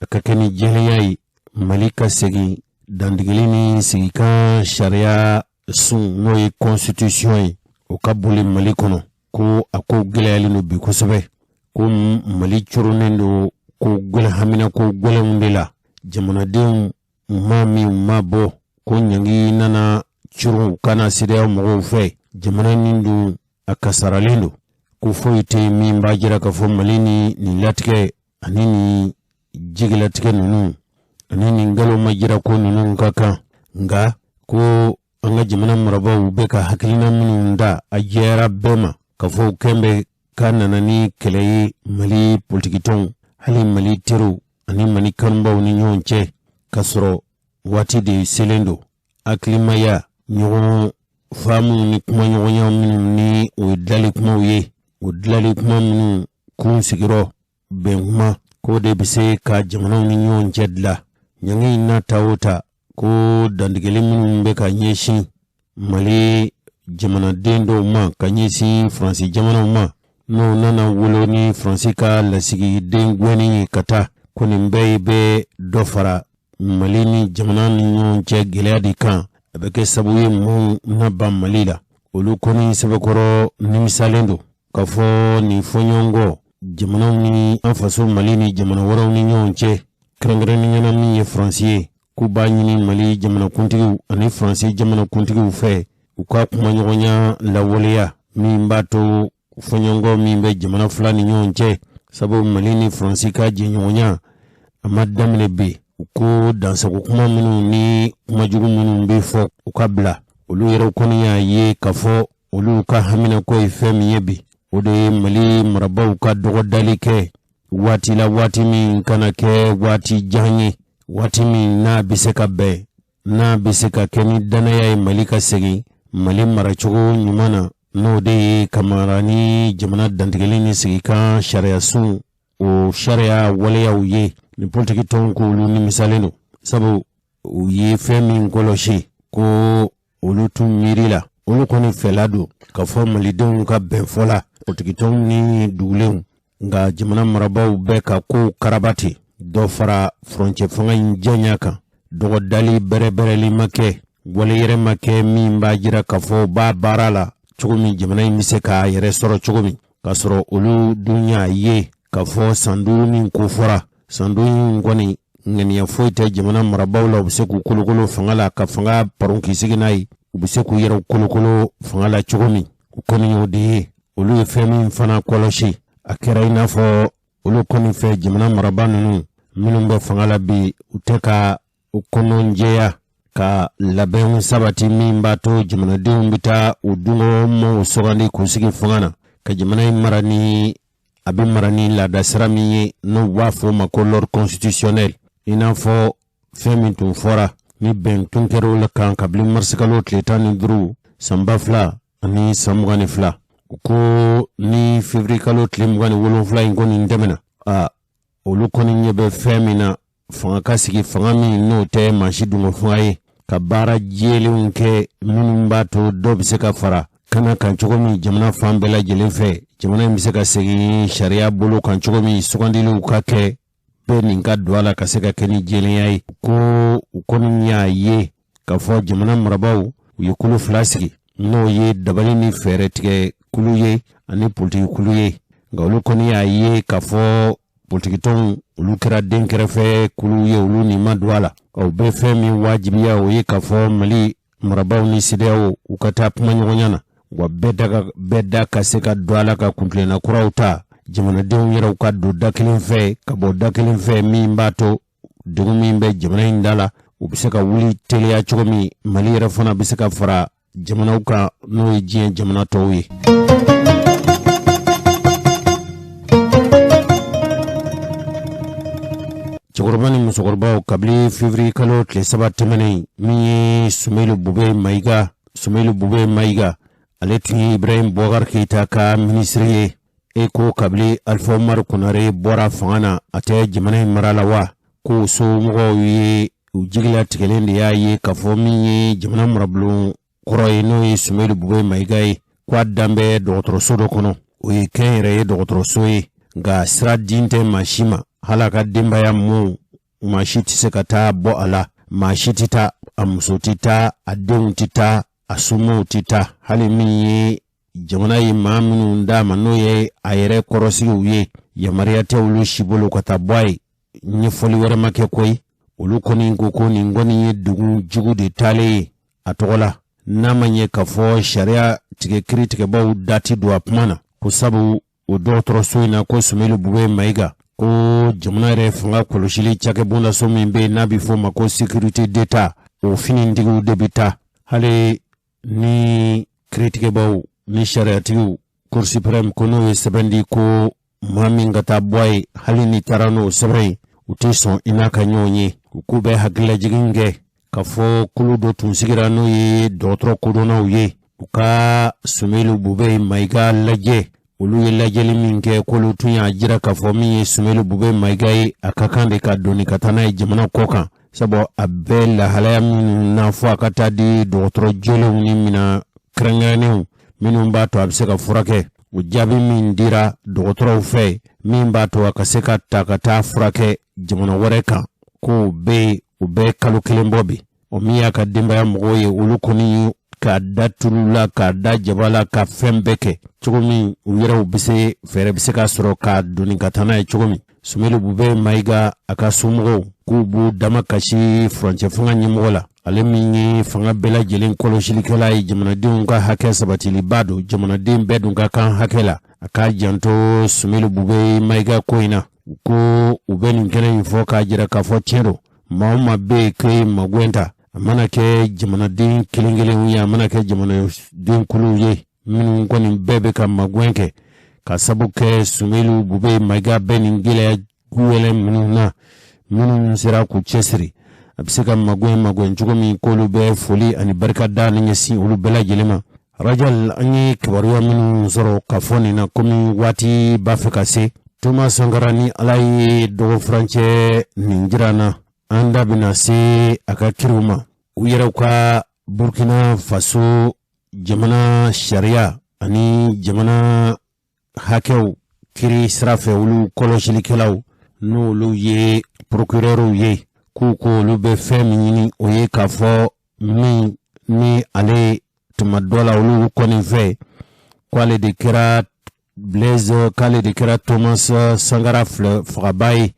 a ka kɛ ni jɛlenya ye, Mali ka segin dantigɛli ni sigikan sariya sun, n'o ye constitution ye, o ka boli Mali kɔnɔ, ko a ko gɛlɛyalen don bi kosɛbɛ, ko Mali coronnen don ko gɛlɛn, hamina ko gɛlɛnw de la, jamanadenw ma min ma bɔ, ko ɲangi nana coron u kana CEDEAO mɔgɔw fɛ. Jamana nin dun, a kasaralen don, ko foyi tɛ min b'a jira k'a fɔ Mali ni nin latigɛ ani nin jigilatigɛ ninnu ani nin nkalon ma jira ko ninnu ka kan. Nka ko an ka jamana marabaaw bɛ ka hakilina minnu da, a jɛyara bɛɛ ma k'a fɔ u kɛn bɛ k'a nana ni kɛlɛ ye Mali politikitɔnw, hali Mali teriw ani Mali kanubaw ni ɲɔgɔn cɛ, k'a sɔrɔ waati de selen don hakilimaya, ɲɔgɔn faamu ni kumaɲɔgɔnya minnu ni o ye dilali kumaw ye, o dilali kuma minnu kun sigiyɔrɔ bɛn kuma. k'o de bɛ se ka jamanaw ni ɲɔgɔn cɛ dilan. Ɲangi in n'a ta o ta, ko dantigɛli minnu bɛ ka ɲɛsin Mali jamanaden dɔw ma ka ɲɛsin Faransi jamanaw ma, n'o nana wolo ni Faransi ka lasigiden gɛnni ye ka taa, ko nin bɛɛ bɛ dɔ fara Mali ni jamana ni ɲɔgɔn cɛ gɛlɛya de kan. A bɛ kɛ sababu ye maaw na ban Mali la. Olu kɔni sɛbɛkɔrɔ nimisalen don k'a fɔ nin fɔɲɔgɔnkɔ jamanaw ni an faso Mali ni jamana wɛrɛw ni ɲɔgɔn cɛ, kɛrɛnkɛrɛnnenya la min ye Faransi ye, k'u b'a ɲini Mali jamanakuntigiw ani Faransi jamanakuntigiw fɛ u ka kumaɲɔgɔnya lawaleya min b'a to fɔɲɔgɔnkɔ min bɛ jamana fila ni ɲɔgɔn cɛ, sabu Mali ni Faransi ka jɛɲɔgɔnya a ma daminɛ bi. U ko dansago kuma minnu ni kumajugu minnu bɛ fɔ, u ka bila. Olu yɛrɛ kɔni y'a ye k'a fɔ olu ka haminako ye fɛn min ye bi, o de ye Mali marabaaw ka dɔgɔdali kɛ waati la, waati min kana kɛ waati jan ye, waati min n'a bɛ se ka bɛn, n'a bɛ se ka kɛ ni dannaya ye Mali ka segin Mali maracogo ɲuman na, n'o de ye ka mara ni jamana dantigɛli ni sigikan sariyasun o sariya waleyaw ye. Ni politiki tɔnw k'olu nimisalen don, sabu u ye fɛn min kɔlɔsi ko olu tun miiri la, olu kɔni fɛla don k'a fɔ malidenw ka bɛnfɔ la politikitɔnw ni dugulenw, nka jamana marabaaw bɛ ka kow karabati, dɔ fara furancɛ fanga in janya kan, dɔgɔdali bɛrɛbɛrɛli ma kɛ, wale yɛrɛ ma kɛ min b'a jira k'a fɔ u b'a baara la cogo min jamana in bɛ se k'a yɛrɛ sɔrɔ cogo min, k'a sɔrɔ olu dun y'a ye k'a fɔ san 5 min ko fɔra, san 5 in kɔni ŋaniya foyi tɛ jamana marabaaw la u bɛ se k'u kolokolo fanga la ka fanga paron k'i sigi n'a ye, u bɛ se k'u yɛrɛw kolokolo fanga la cogo min. U kɔni y'o de ye. Olu ye fɛn min fana kɔlɔsi, a kɛra i n'a fɔ olu kɔni fɛ jamana marabaa ninnu minnu bɛ fanga la bi, u tɛ ka u kɔnɔjɛya ka labɛnw sabati min b'a to jamanadenw bɛ taa u dungɔ maaw sugandi k'u sigi fanga na ka jamana in mara ni a bɛ mara ni laadasira min ye, n'u b'a fɔ o ma ko l'ordre constitutionnel, i n'a fɔ fɛn min tun fɔra ni bɛn tun kɛra o la kan kabini marisikalo tile 15 san 2022. U ko ni février kalo tile 27 in kɔni tɛmɛna, a olu kɔni ɲɛ bɛ fɛn min na, fanga ka sigi, fanga min n'o tɛ maa si dungɔ fanga ye, ka baara jɛlenw kɛ minnu b'a to dɔ bɛ se ka fara kana kan cogo min jamana fan bɛɛ lajɛlen fɛ, jamana in bɛ se ka segin sariya bolo kan cogo min, sugandiliw ka kɛ, bɛɛ nin ka don a la ka se ka kɛ ni jɛlenya ye. Ko u kɔni y'a ye k'a fɔ jamana marabaaw u ye kulu fila sigi, n'o ye dabali ni fɛɛrɛ tigɛ kulu ye ani politiki kulu ye, nka olu kɔni y'a ye k'a fɔ politikitɔnw olu kɛra den kɛrɛfɛ kulu ye, olu nin ma don a la. O bɛ fɛn min wajibiya, o ye k'a fɔ Mali marabaaw ni CEDEAO u ka taa kumaɲɔgɔnya na, wa bɛɛ da ka se ka don a la ka kuntilenna kuraw ta, jamanadenw yɛrɛw ka don da kelen fɛ ka bɔ da kelen fɛ, min b'a to degun min bɛ jamana in da la, u bɛ se ka wuli teliya cogo min, Mali yɛrɛ fana bɛ se ka fara jamanaw kan, n'o ye diɲɛ jamana tɔw ye. Cɛkɔrɔba ni musokɔrɔbaw, kabini février kalo tile 3 tɛmɛnen, min ye Sumelu Bube Mayiga, Sumelu Bube Mayiga, ale tun ye Ibrahim Boubacar Keita ka minisiri ye. E ko kabini Alpha Umaru Konare bɔra fanga na, a tɛ jamana in mara la wa? Ko somɔgɔw ye u jigilatigɛlen de y'a ye k'a fɔ min ye jamana marabulon kɔrɔ ye, n'o ye Sumelu Bube Mayiga ye, ko a dan bɛ dɔgɔtɔrɔso dɔ kɔnɔ, o ye kɛnyɛrɛye dɔgɔtɔrɔso ye, nka sira din tɛ maa si ma, hali a ka denbaya mɔɔw maa si tɛ se ka taa bɔ a la, maa si tɛ taa, a muso tɛ taa, a denw tɛ taa, a somɔgɔw tɛ taa, hali min ye jamana ye maa minnu d'a ma, n'o ye a yɛrɛ kɔrɔsigiw ye, yamaruya tɛ olu si bolo ka taa bɔ a ye. Ɲɛfɔli wɛrɛ ma kɛ koyi. Olu kɔni ko ko nin kɔni ye degun jugu de taalen ye a tɔgɔ la, n'a ma ɲɛ k'a fɔ sariya tigɛ kiiritigɛbaw da ti don a kuma na, ko sabu o dɔgɔtɔrɔso in na, ko Sumelu Bube Mayiga, ko jamana yɛrɛ fanga kɔlɔsili cakɛbondaso min bɛ yen n'a bɛ fɔ o ma ko sécurité d'État, o finitigiw de bɛ taa. Hali ni kiiritigɛbaw ni sariyatigiw Cour suprême ko n'o ye sɛbɛn di ko maa min ka taa bɔ a ye, hali ni taara n'o sɛbɛn ye, u tɛ sɔn i n'a ka ɲɔgɔn ye. U k'u bɛ hakililajigin kɛ k'a fɔ kulu dɔ tun sigira, n'o ye dɔgɔtɔrɔ kodɔnnaw ye, u ka Sumelu Bube Mayiga lajɛ. Olu ye lajɛli min kɛ, k'olu tun y'a jira k'a fɔ min ye Sumelu Bube Mayiga ye, a ka kan de ka doni ka taa n'a ye jamana kɔ kan, sabu a bɛ lahalaya minnu na, fɔ a ka taa di dɔgɔtɔrɔ jolenw ni minɛn kɛrɛnkɛrɛnnenw minnu b'a to a bɛ se ka furakɛ. O jaabi min dira dɔgɔtɔrɔw fɛ, min b'a to a ka se ka ta ka taa furakɛ jamana wɛrɛ kan, k'o bɛ yen, o bɛ kalo kelen bɔ bi. O min y'a ka denbaya mɔgɔw ye, olu kɔni k'a da tulu la, k'a da jaba la, ka fɛn bɛɛ kɛ cogo min u yɛrɛw bɛ se, fɛɛrɛ bɛ se ka sɔrɔ k'a doni ka taa n'a ye cogo min. Sumelu Bube Mayiga a ka somɔgɔw k'u b'u damakasi furancɛ fanga ɲɛmɔgɔ la, ale min ye fanga bɛɛ lajɛlen kɔlɔsilikɛla ye, jamanadenw ka hakɛ sabatiliba don, jamanaden bɛɛ dun ka kan hakɛ la, a k'a janto Sumelu Bube Mayiga ko in na. U ko u bɛ nin kɛnɛ in fɔ k'a jira k'a fɔ tiɲɛ don, maa o maa bɛ yen k'e ye magwɛn ta, a mana kɛ jamanaden kelen kelenw ye, a mana kɛ jamanaden kuluw ye, minnu kɔni bɛɛ bɛ ka magwɛn kɛ ka sabu kɛ Sumelu Bube Mayiga bɛ nin gɛlɛya wɛlɛ minnu na, minnu sera k'u cɛsiri, a bɛ se ka magwɛn magwɛn cogo min, k'olu bɛ foli ani barika da ni ɲɛsin olu bɛɛ lajɛlen ma. Rajal, an ye kibaruya minnu sɔrɔ ka fɔ nin na, komi waati b'a fɛ ka se, Toma Sankara ni Ala ye dɔgɔ furancɛ nin jira an na, an da bɛna se a ka kiriw ma. U yɛrɛw ka Burkina Faso jamana sariya ani jamana hakɛw kiri sira fɛ, olu kɔlɔsilikɛlaw, n'olu ye procureurs ye, k'u ko olu bɛ fɛn min ɲini, o ye k'a fɔ min ni ale tuma dɔ la olu kɔni fɛ k'ale de kɛra Blaise, k'ale de kɛra Thomas Sankara filɛ fagaba ye,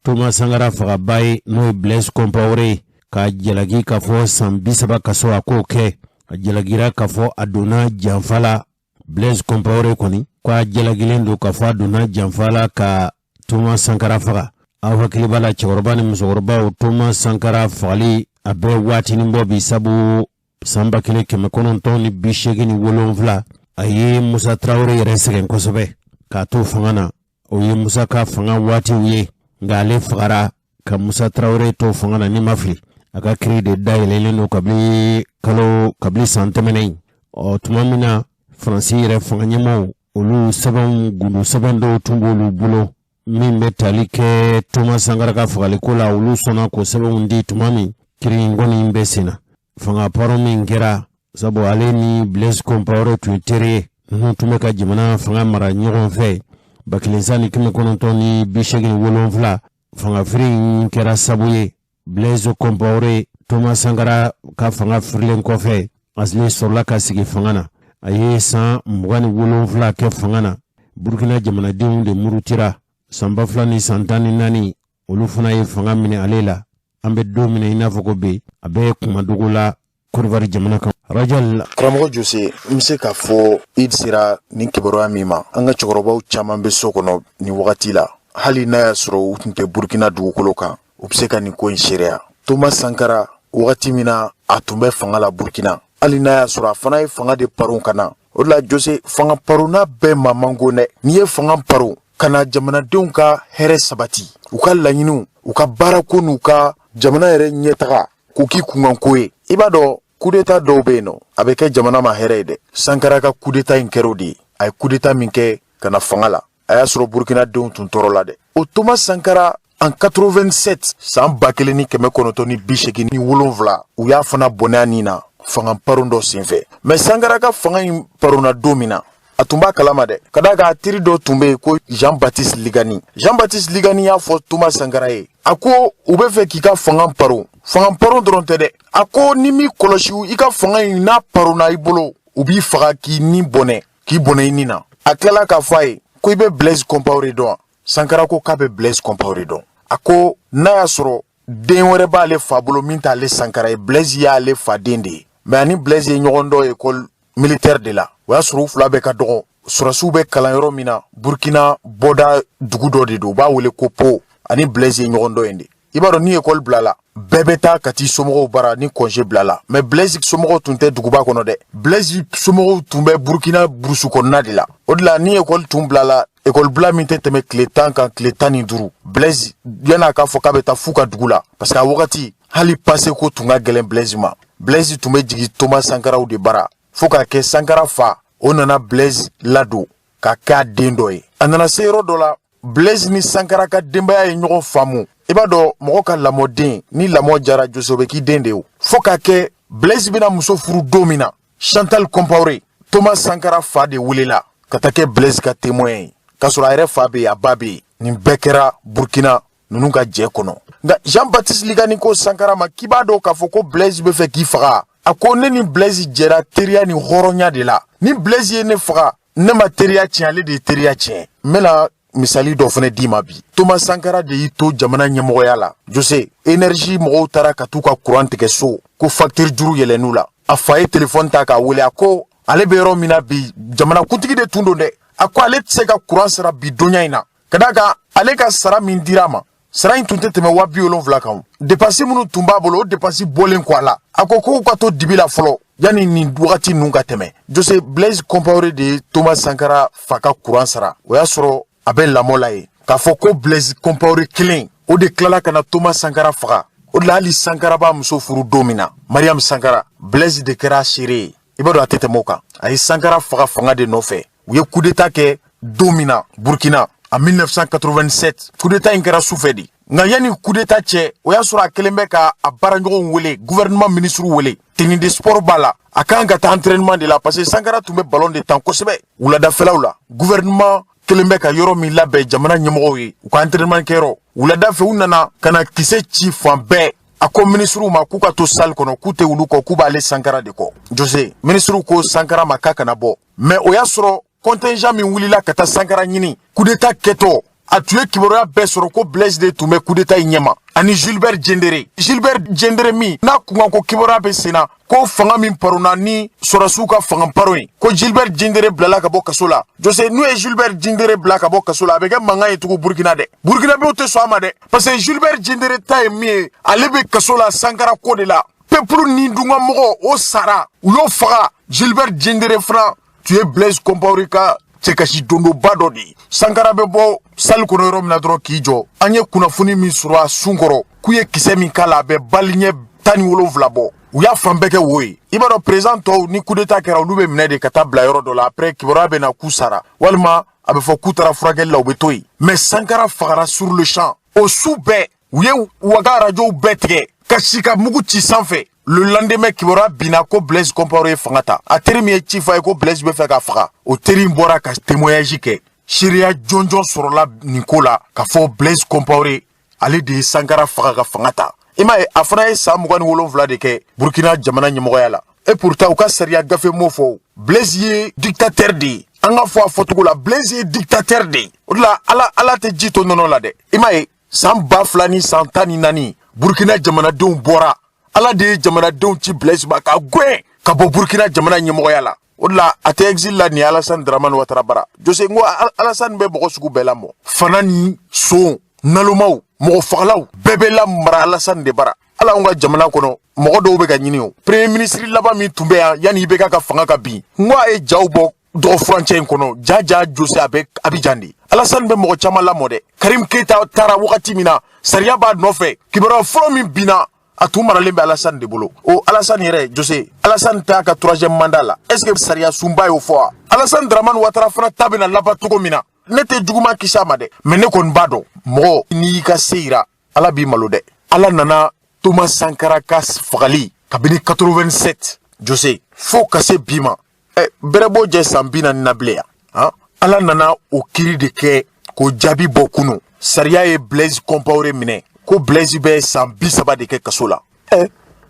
Thomas Sankara fagaba ye, n'o ye Blaise Compaoré ye, k'a jalaki k'a fɔ san 30 kaso a k'o kɛ. A jalakira k'a fɔ a donna janfa la. Blaise Compaoré kɔni ko a jalakilen don k'a fɔ a donna janfa la ka Thomas Sankara faga. Aw hakili b'a la, cɛkɔrɔba ni musokɔrɔbaw, Thomas Sankara fagali a bɛ waatinin bɔ bi, sabu san 1987 a ye Musa Tarawele yɛrɛ sɛgɛn kosɛbɛ k'a to fanga na. O ye Musa ka fanga waatiw ye, nka ale fagara ka Musa Tarawele to fanga na. Ni ma fili, a ka kiri de dayɛlɛlen don kabini kalo, kabini san tɛmɛnen. Ɔ tuma min na Faransi yɛrɛ fanga ɲɛmaaw, olu sɛbɛnw, gundo sɛbɛn dɔw tun b'olu bolo min bɛ tali kɛ Thomas Sankara ka fagaliko la, olu sɔnna k'o sɛbɛnw di tuma min kiri in kɔni bɛ sen na. Fanga paron min kɛra, sabu ale ni Blaise Compaoré tun ye teri ye, ninnu tun bɛ ka jamana fanga mara ɲɔgɔn fɛ 1987. Fangafiri in kɛra sabu ye Blaise Compaoré, Thomas Sankara ka fanga firilen kɔfɛ, ale sɔrɔla ka sigi fanga na. A ye san 27 kɛ fanga na. Burkina jamanadenw de murutira san 2014, olu fana ye fanga minɛ ale la. An bɛ don min na i n'a fɔ ko bi, a bɛ kumadogo la Côte jamana kan. Rajal. Karamɔgɔ Jose, n bɛ se k'a fɔ i sera nin kibaruya min ma, an ka cɛkɔrɔbaw caman bɛ so kɔnɔ nin wagati la, hali n'a y'a sɔrɔ u tun tɛ Burkina dugukolo kan, u bɛ se ka nin ko in seereya. Thomas Sankara, wagati min na a tun bɛ fanga la Burkina, hali n'a y'a sɔrɔ a fana ye fanga de paron ka na. O de la Jose, fanga paronna bɛɛ ma man go dɛ. N'i ye fanga paron ka na jamanadenw ka hɛrɛ sabati, u ka laɲiniw, u ka baarako n'u ka jamana yɛrɛ ɲɛtaga, k'o k'i kunkanko ye. I b'a dɔn, kudeta dɔw bɛ yen nɔ, a bɛ kɛ jamana ma hɛrɛ ye dɛ. Sankara ka kudeta in kɛra o de ye. A ye kudeta min kɛ ka na fanga la, a y'a sɔrɔ Burkina denw tun tɔɔrɔ la dɛ. O Thomas Sankara, en 87, san 1987, u y'a fana bɔnɛ a nin na fanga paron dɔ senfɛ. Mais Sankara ka fanga in paronna don min na, a tun b'a kalama dɛ, ka d'a kan a teri dɔ tun bɛ yen ko Jean Baptiste Ligani. Jean Baptiste Ligani y'a fɔ Thomas Sankara ye, a ko u bɛ fɛ k'i ka fanga paron. Fanga paron dɔrɔn tɛ dɛ, a ko ni m'i kɔlɔsi, i ka fanga in n'a paronna i bolo, u b'i faga k'i ni bɔnɛ, k'i bɔnɛ i ni na. A tilala k'a fɔ a ye ko i bɛ Blaise Compaoré dɔn wa? Sankara ko k'a bɛ Blaise Compaoré dɔn. A ko n'a y'a sɔrɔ den wɛrɛ b'ale fa bolo min t'ale Sankara ye, Blaise y'ale fa den de ye. Mais ani Blaise ye ɲɔgɔn dɔn école militaire de la. O y'a sɔrɔ u fila bɛɛ ka dɔgɔ, sɔrɔsiw bɛ kalan yɔrɔ min na, Burkina bɔda dugu dɔ de don, u b'a wele ko Po. Ani Blaise ye ɲɔgɔn dɔn yen de. I b'a dɔn, ni ekɔli bilala, bɛɛ bɛ taa ka t'i somɔgɔw bara ni congé bilala. Mais Blaise somɔgɔw tun tɛ duguba kɔnɔ dɛ, Blaise somɔgɔw tun bɛ Burkina burusu kɔnɔna de la. O de la, ni ekɔli tun bilala, ekɔli bila min tɛ tɛmɛ tile 10 kan, tile 15, Blaise yan'a k'a fɔ k'a bɛ taa f'u ka dugu la, parce que a wagati hali passe ko tun ka gɛlɛn Blaise ma. Blaise tun bɛ jigin Thomas Sankaraw de bara, fo k'a kɛ Sankara fa o nana Blaise ladon. ka kɛ a den dɔ ye. A nana se yɔrɔ dɔ la, Blaise ni Sankara ka denbaya ye ɲɔgɔn faamu. I b'a dɔn, mɔgɔ ka lamɔden, ni lamɔ jara Jose, o bɛ k'i den de ye o. Fo k'a kɛ Blaise bɛna muso furu don min na, Chantal Compaoré, Thomas Sankara fa de welela ka taa kɛ Blaise ka témoin ye, k'a sɔrɔ a yɛrɛ fa bɛ yen, a ba bɛ yen. Nin bɛɛ kɛra Burkina ninnu ka jɛ kɔnɔ. Nka Jean Baptiste Ligani ko Sankara ma k'i b'a dɔn k'a fɔ ko Blaise bɛ fɛ k'i faga. A ko ne ni Blaise jɛra teriya ni hɔrɔnya de la. Ni Blaise ye ne faga, ne ma teriya tiɲɛ, ale de ye teriya tiɲɛ. N bɛna misali dɔ fana d'i ma bi. Thomas Sankara de y'i to jamana ɲɛmɔgɔya la, Jose, énergie mɔgɔw taara ka t'u ka courant tigɛ so, ko facture juru yɛlɛn'u la. A fa ye telefɔni ta k'a wele, a ko ale bɛ yɔrɔ min na bi, jamanakuntigi de tun don dɛ, a ko ale tɛ se ka courant sara bi donya in na, ka d'a kan ale ka sara min dira a ma, sara in tun tɛ tɛmɛ 70.000 kan. Dépense minnu tun b'a bolo, o dépense bɔlen kɔ a la, a ko k'u ka to dibi la fɔlɔ yanni nin wagati ninnu ka tɛmɛ. Jose, Blaise Compaoré de ye Thomas Sankara fa ka courant sara. O y'a sɔrɔ a bɛ lamɔ la yen. K'a fɔ ko Blaise Compaoré kelen o de tilala ka na Thomas Sankara faga. O de la, hali Sankara b'a muso furu don min na, Mariam Sankara, Blaise de kɛra seere ye. I b'a dɔn, a tɛ tɛmɛ o kan. A ye Sankara faga fanga de nɔfɛ. U ye coup d'état kɛ don min na Burkina en 1987, coup d'état in kɛra sufɛ de. Nka yanni coup d'état cɛ, o y'a sɔrɔ a kelen bɛ ka a baaraɲɔgɔnw wele, gouvernement ministre wele. Tenue de sport b'a la, a kan ka taa entraînement de la, parce que Sankara tun bɛ ballon de tan kosɛbɛ. Wuladafɛlaw la, gouvernement kelen bɛ ka yɔrɔ min labɛn jamana ɲɛmɔgɔw ye, u ka entraînement kɛyɔrɔ, wulada fɛ, u nana ka na kisɛ ci fan bɛɛ. A ko minisiriw ma k'u ka to salle kɔnɔ, k'u tɛ wulu kɔ, k'u b'ale Sankara de kɔ. Jose, minisiriw ko Sankara ma k'a kana bɔ. Mais o y'a sɔrɔ contingent min wulila ka taa Sankara ɲini coup d'état kɛtɔ, a tun ye kibaruya bɛɛ sɔrɔ ko Blaise de tun bɛ coup d'état in ɲɛma, ani Gilbert Diendéré. Gilbert Diendéré min n'a kunkan ko kibaruya bɛ sen na ko fanga min paronna ni sɔrɔsiw ka fanga paron ye, ko Gilbert Diendéré bilala ka bɔ kaso la. Jose, n'u ye Gilbert Diendéré bila ka bɔ kaso la, a bɛ kɛ mankan ye tugun Burkina dɛ. Burkinabɛw tɛ sɔn a ma dɛ, parce que Gilbert Diendéré ta ye min ye, ale bɛ kaso la Sankara ko de la. Peuple ni dunga mɔgɔ o sara, u y'o faga. Gilbert Diendéré fana tun ye Blaise Compaoré ka cɛkasi dondoba dɔ de ye. Sankara bɛ bɔ salle kɔnɔ yɔrɔ min na dɔrɔn k'i jɔ, an ye kunnafoni min sɔrɔ a sun kɔrɔ, k'u ye kisɛ min k'a la, a bɛ bali ɲɛ 17 bɔ. U y'a fan bɛɛ kɛ wo ye. I b'a dɔn, président tɔw, ni coup d'état kɛra, olu bɛ minɛ de ka taa bila yɔrɔ dɔ la. Après, kibaruya bɛ na k'u sara, walima a bɛ fɔ k'u taara furakɛli la, u bɛ to yen. Mais Sankara fagara sur le champ. O su bɛɛ, u ye waga arajow bɛɛ tigɛ ka si ka mugu ci sanfɛ. Le lendemain, kibaruya binna ko Blaise Compaoré ye fanga ta. A teri min ye ci fɔ a ye ko Blaise bɛ fɛ ka faga, o teri in bɔra ka témoignage kɛ. Seereya jɔnjɔn sɔrɔla nin ko la k'a fɔ Blaise Compaoré, ale de ye Sankara faga ka fanga ta. I m'a ye, a fana ye san 27 de kɛ Burkina jamana ɲɛmɔgɔya la. Et pourtant, u ka sariya gafe m'o fɔ. Blaise ye dictateur de ye. An ka fɔ a fɔcogo la, Blaise ye dictateur de ye. O de la, Ala, Ala tɛ ji to nɔnɔ la dɛ. I m'a ye, san 2014, Burkina jamanadenw bɔra. Ala de ye jamanadenw ci Blaise ma ka gɛn ka bɔ Burkina jamana ɲɛmɔgɔya la. O de la, a tɛ exil la nin ye Alassane Dramane Ouattara bara. Jose, n ko Alassane bɛ mɔgɔ sugu bɛɛ lamɔ, fana ni son nalomaw, mɔgɔ fagalaw bɛɛ bɛ lamara Alassane de bara. Ala, anw ka jamana kɔnɔ, mɔgɔ dɔw bɛ ka ɲini. O premier ministre laban min tun bɛ yan yanni IBK ka fanga ka bin, n ko a ye jaw bɔ dɔgɔ furancɛ in kɔnɔ. Ja ja, Jose, a bɛ Abidjan de. Alassane bɛ mɔgɔ caman lamɔ dɛ. Karim Keita taara wagati min na, sariya b'a nɔfɛ, kibaruya fɔlɔ min binna, a tun maralen bɛ Alassane de bolo. O Alassane yɛrɛ, Jose, Alassane t'a ka troisième mandat la. Est ce que sariya sunba y'o fɔ wa? Alassane Dramane Ouattara fana ta bɛna laban cogo min na, ne tɛ juguman kisi a ma dɛ, mais ne kɔni b'a dɔn, mɔgɔ n'i y'i ka se yira, Ala b'i malo dɛ. Ala nana Thomas Sankara ka fagali kabini 87, Jose, fo ka se bi ma, ɛ bɛrɛ b'o jɛ san 40 na bilen yan han. Ala nana o kiri de kɛ k'o jaabi bɔ kunu. Sariya ye Blaise Compaoré minɛ ko Blaise bɛ san 30 de kɛ kaso la. Ɛ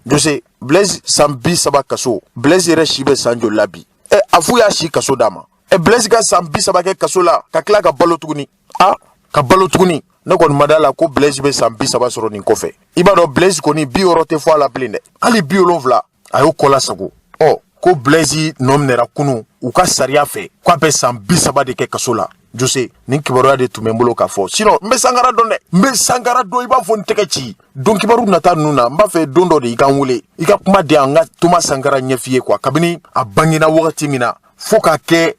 Jose, Blaise san 30 kaso, Blaise yɛrɛ si bɛ san joli la bi? Ɛ, a f'u y'a si kaso d'a ma. Ɛ, Blaise ka san 30 kɛ kaso la ka tila ka balo tuguni, a ka balo tuguni, ne kɔni ma da la ko Blaise bɛ san 30 sɔrɔ nin kɔfɛ. I b'a dɔn, Blaise kɔni 60 tɛ fɔ a la bilen dɛ, hali 70, a y'o kɔla sago. Ɔ ko Blaise nɔ minɛra kunu u ka sariya fɛ k'a bɛ san 30 de kɛ kaso la. Jose, nin kibaruya de tun bɛ n bolo k'a fɔ. Sinon, n bɛ Sankara dɔn dɛ, n bɛ Sankara dɔn i b'a fɔ n tɛgɛ ci. Don kibaru nata ninnu na, n b'a fɛ don dɔ de i ka n wele, i ka kuma di yan, n ka Thomas Sankara ɲɛf'i ye quoi, kabini a bangena wagati min na fo k'a kɛ.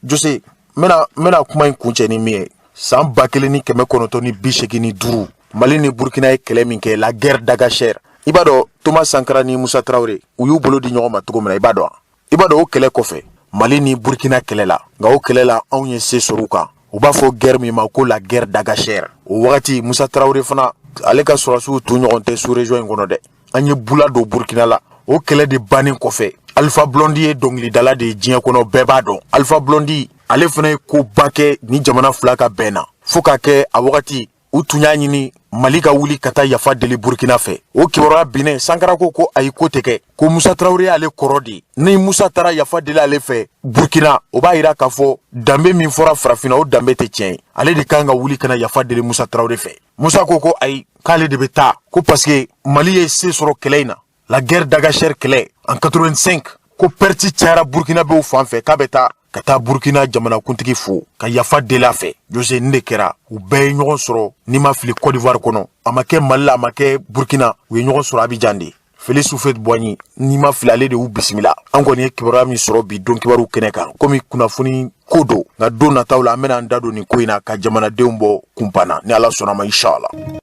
Jose, n bɛna kuma in kuncɛ ni min ye, san 1985, Mali ni Burkina ye kɛlɛ min kɛ, la guerre d'Agacher, i b'a dɔn Thomas Sankara ni Musa Traoré, u y'u bolo di ɲɔgɔn ma cogo min na, i b'a dɔn, i b'a dɔn, o kɛlɛ kɔfɛ, Mali ni Burkina kɛlɛ la, nka o kɛlɛ la anw ye se sɔrɔ u kan. U b'a fɔ guerre min ma ko la guerre d'Agacher. O wagati Musa Tarawele fana, ale ka sɔrɔdasiw tun ɲɔgɔn tɛ sous région in kɔnɔ dɛ. An ye bula don Burkina la. O kɛlɛ de bannen kɔfɛ, Alpha Blondy ye dɔnkilidala de ye diɲɛ kɔnɔ, bɛɛ b'a dɔn. Alpha Blondy, ale fana ye koba kɛ ni jamana fila ka bɛn na, fo ka kɛ a wagati u tun y'a ɲini Mali ka wuli ka taa yafa deli Burkina fɛ. O kibaruya binnen, Sankara ko ko ayi, ko tɛ kɛ, ko Musa Tarawele y'ale kɔrɔ de ye. Ni Musa taara yafa deli ale fɛ Burkina, o b'a yira k'a fɔ danbe min fɔra farafinna, o danbe tɛ tiɲɛ ye. Ale de kan ka wuli ka na yafa deli Musa Tarawele fɛ. Musa ko ko ayi, k'ale de bɛ taa, ko parce que Mali ye se sɔrɔ kɛlɛ in na, la guerre d'Agacher kɛlɛ en 85, ko perte cayara burkinabɛw fan fɛ, k'a bɛ taa ka taa Burkina jamanakuntigi fo ka yafa deli a fɛ. Jose, nin de kɛra. U bɛɛ ye ɲɔgɔn sɔrɔ, n'i ma fili, Côte d'Ivoire kɔnɔ. A ma kɛ Mali la, a ma kɛ Burkina, u ye ɲɔgɔn sɔrɔ Abidjan de. Félix Houphouët-Boigny, n'i ma fili, ale de y'u bisimila. An kɔni ye kibaruya min sɔrɔ bi don kibaru kɛnɛ kan, komi kunnafoni ko don, nka don nataw la an bɛna an da don nin ko in na ka jamanadenw bɔ kunpan na, ni Ala sɔnna ma, inshallah.